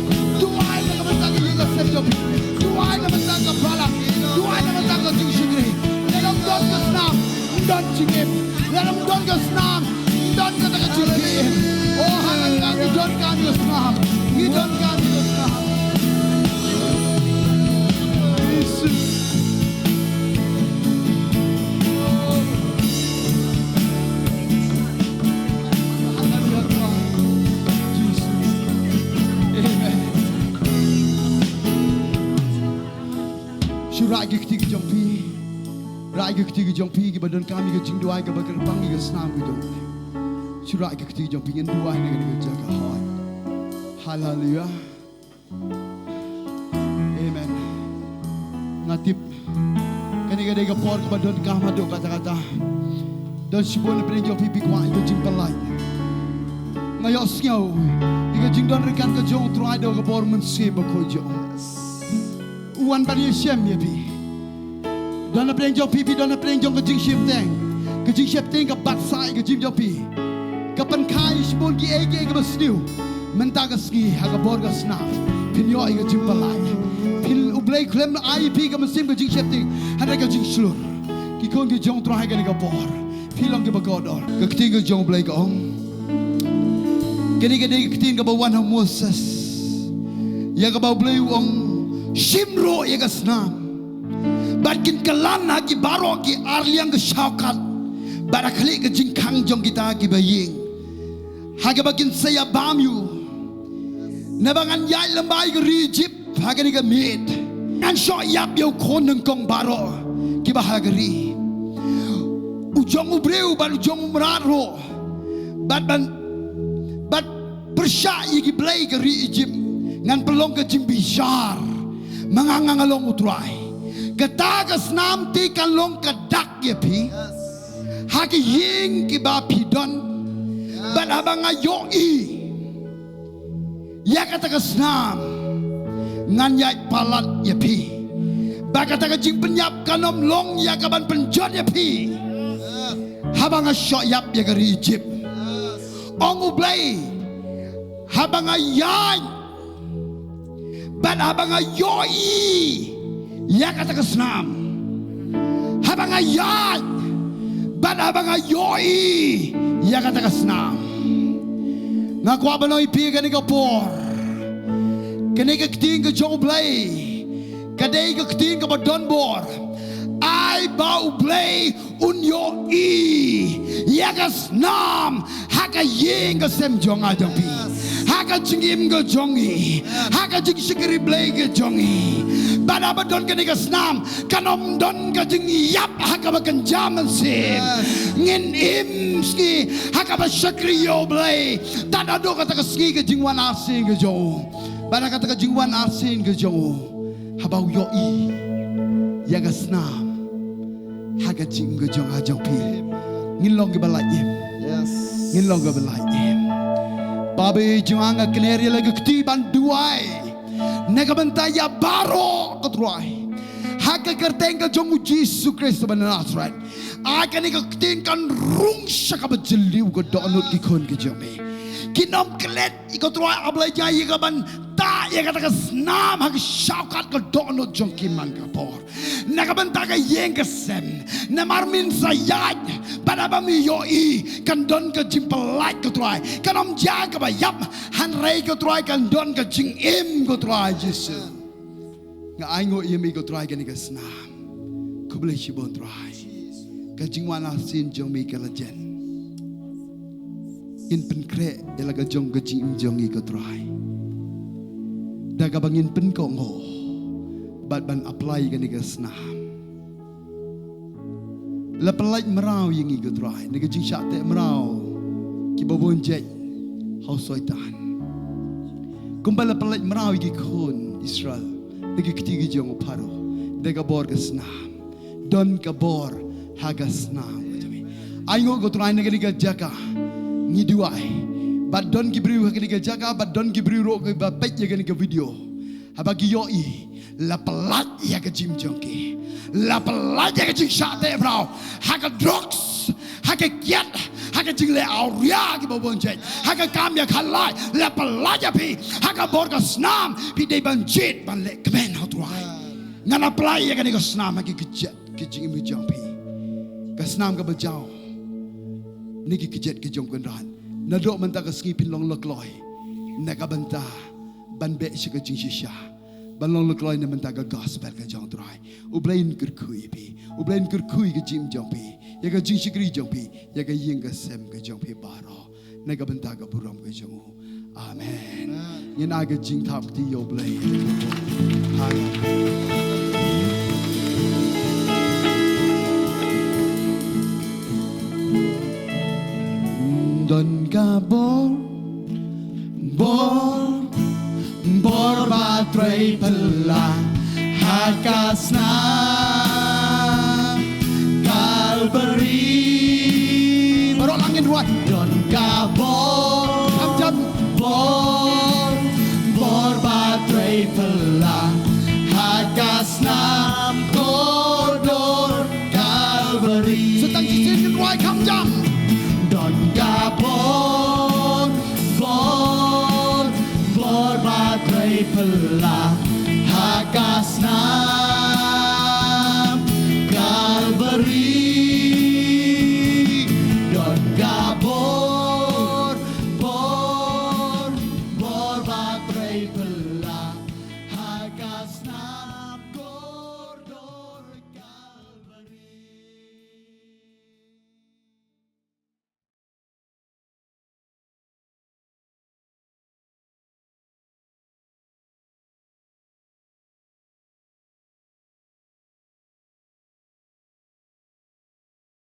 Duwai na ka bynta ka ïing ka sem jong phi. Duwai na ka bynta ka balang. Duwai na ka bynta ka jingshakri. Lada ym don ka snam, ym don jingim. Lada ym don ka snam, ym don kata ka jingim. O, hangta ngi donkam ïa ka snam. Ngi donkam ïa ka snam. Jisu. Amen. Shu rah ki kti ki jong phi. Rah ki kti ki jong phi kiba donkam ïa ka jingduwai kaba kyrpang ïa ka snam ki jong phi. Shu rah ki kti ki jong phi, ngin duwai na ka jaka hoi. Haleluya. Amen. Nga tip kane ka dei ka por kaba donkam haduh katta katta. Don shibun na pdeng jong phi phi kwah ïa ka jingpyllait. Nga ïohsngew ïa ka jingdon ryngkat ka jong U Trai da ka bor Mynsiem Bakhuid jong U. U wan ban ïashem ïa phi. Don na pdeng jong phi, phi don na pdeng jong ka jingsheptieng. Ka jingsheptieng ka bat sah ïa ka jingim jong phi. Ka pynkha ïa shibun kiei kiei kiba sniew. Mynta ka sngi ha ka bor ka snam phin ïoh ïa ka jingpyllait. Phin, U Blei khlem ai ïa phi ka mynsiem ka jingsheptieng, hynrei ka jingshlur. Ki khun ki jong U Trai ha kane ka bor, phi long kiba kordor. Ka ktien ka jong U Blei ka ong, kane ka dei ka ktien kaba wan ha u Moses, ïa kaba U Blei u ong, shim ruh ïa ka snam, bad kin kylla ha ki baroh ki arliang ka shawkat, bad ha khlieh ka jingkhang jong kita kiba ïeng, ha kaba kin sa ïabam ïa u. Naba ngan ïaid lyngba ïa ka ri Ijipt ha kane ka miet. Ngan shoh ïap ïa u khun nyngkong baroh kiba ha ka ri. U jong u briew bad u jong u mrad ruh. Bad ban, bad pyrshah ïa ki blei ka ri Ijipt, ngan pynlong ka jingbishar. Ma nga, nga, nga long U Trai. Kata ka snam te kan long ka dak ïa phi ha ki ïing kiba phi don. Bad haba nga ïohi ïa kata ka snam, ngan ïaid palat ïa phi. Ba kata ka jingpynïap kan ym long ïa ka ban pynjot ïa phi haba nga shoh ïap ïa ka ri Ijipt, ong U Blei. Haba nga ïaid bad haba nga ïohi ïa kata ka snam. Haba nga ïaid bad haba nga ïohi ïa kata ka snam. Nga kwah ban ong ïa phi kane ka por, kane ka ktien ka jong U Blei ka dei ka ktien kaba don bor. Ai ba U Blei un ïohi ïa ka snam ha ka ïing ka sem jong nga jong phi. Ha ka jingim ka jong ngi, ha ka jingshakri Blei ka jong ngi. Bad haba don kane ka snam, kan ym don ka jingïap ha kaba kynja mynsiem. Ngin im sngi ha kaba shakri ïa U Blei. Tad haduh kata ka sngi ka jingwan arsien ka jong u. Bad ha kata ka jingwan arsien ka jong u, haba u ïohi ïa ka snam ha ka jingim ka jong nga jong phi, ngin long kiba lait im. Ngin long kiba lait im. Baba jong nga, nga kner ïa la ka kti ban duwai na ka bynta ïa baroh, ko Trai, ha ka kyrteng ka jong U Jisu Khrist ba na Nasareth. Ai kane ka ktien kan rung sha kaba jylliew ka dohnud ki khun ki jong me. Kin ym klet, ko Trai, A Blei jong nga, ïa ka ban tah ïa kata ka snam ha ka shortcut ka dohnud jong ki man ka por. Na ka bynta ka ïing ka sem, namar men sa ïaid, bad haba me ïohi kan don ka jingpyllait, ko Trai. Kan ym jia kaba ïap, hynrei, ko Trai, kan don ka jingim, ko Trai Jisu. Nga ainguh ïa me, ko Trai, kane ka snam. Khublei shibun, Trai. Ka jingwan arsien jong me ka la jan. Ngin pynkhreh ïa la ka jong ka jingim jong ngi, ko Trai, da kaba ngin pynkohnguh bad ban apply ïa kane ka snam. La pyllait mraw ïa ngi, ko Trai, na ka jingshah teh mraw kiba bun jait ha u Soitan, kumba la pyllait mraw ïa ki khun Israel na ki kti ki jong u Pharaoh da ka bor ka snam. Don ka bor ha ka snam. Ainguh, ko Trai, na kane ka jaka ngi duwai, bad don ki briew ha kane ka jaka, bad don ki briew ruh kiba peit ïa kane ka video, haba ki ïohi la pyllait ïa ka jingim jong ki, la pyllait ïa ka jingshah teh mraw, ha ka drugs, ha ka kiad, ha ka jingleh awria kiba bun jait, ha ka kam ïa ka lait, la pyllait ïa phi ha ka bor ka snam. Phi dei ban jied ban leh kmen, ko Trai. Ngan apply ïa kane ka snam ha ki kjat ki jingim jong phi. Ka snam kaba jaw na ki kjat ki jong Kynrad. Naduh mynta ka sngi phin long la kloi na ka bynta ban beh sha ka jingshisha, ban long la kloi na bynta ka gospel ka jong Trai. U Blei un kyrkhu ïa phi. U Blei un kyrkhu ïa ka jingim jong phi, ïa ka jingshakri jong phi, ïa ka ïing ka sem ka jong phi baroh, na ka bynta ka burom ka jong u. Amen. Ngin ai ka jingthap kti ïa U Blei. Haleluya. Don ka bor, bor, bor ba trei pynlah ha ka snam.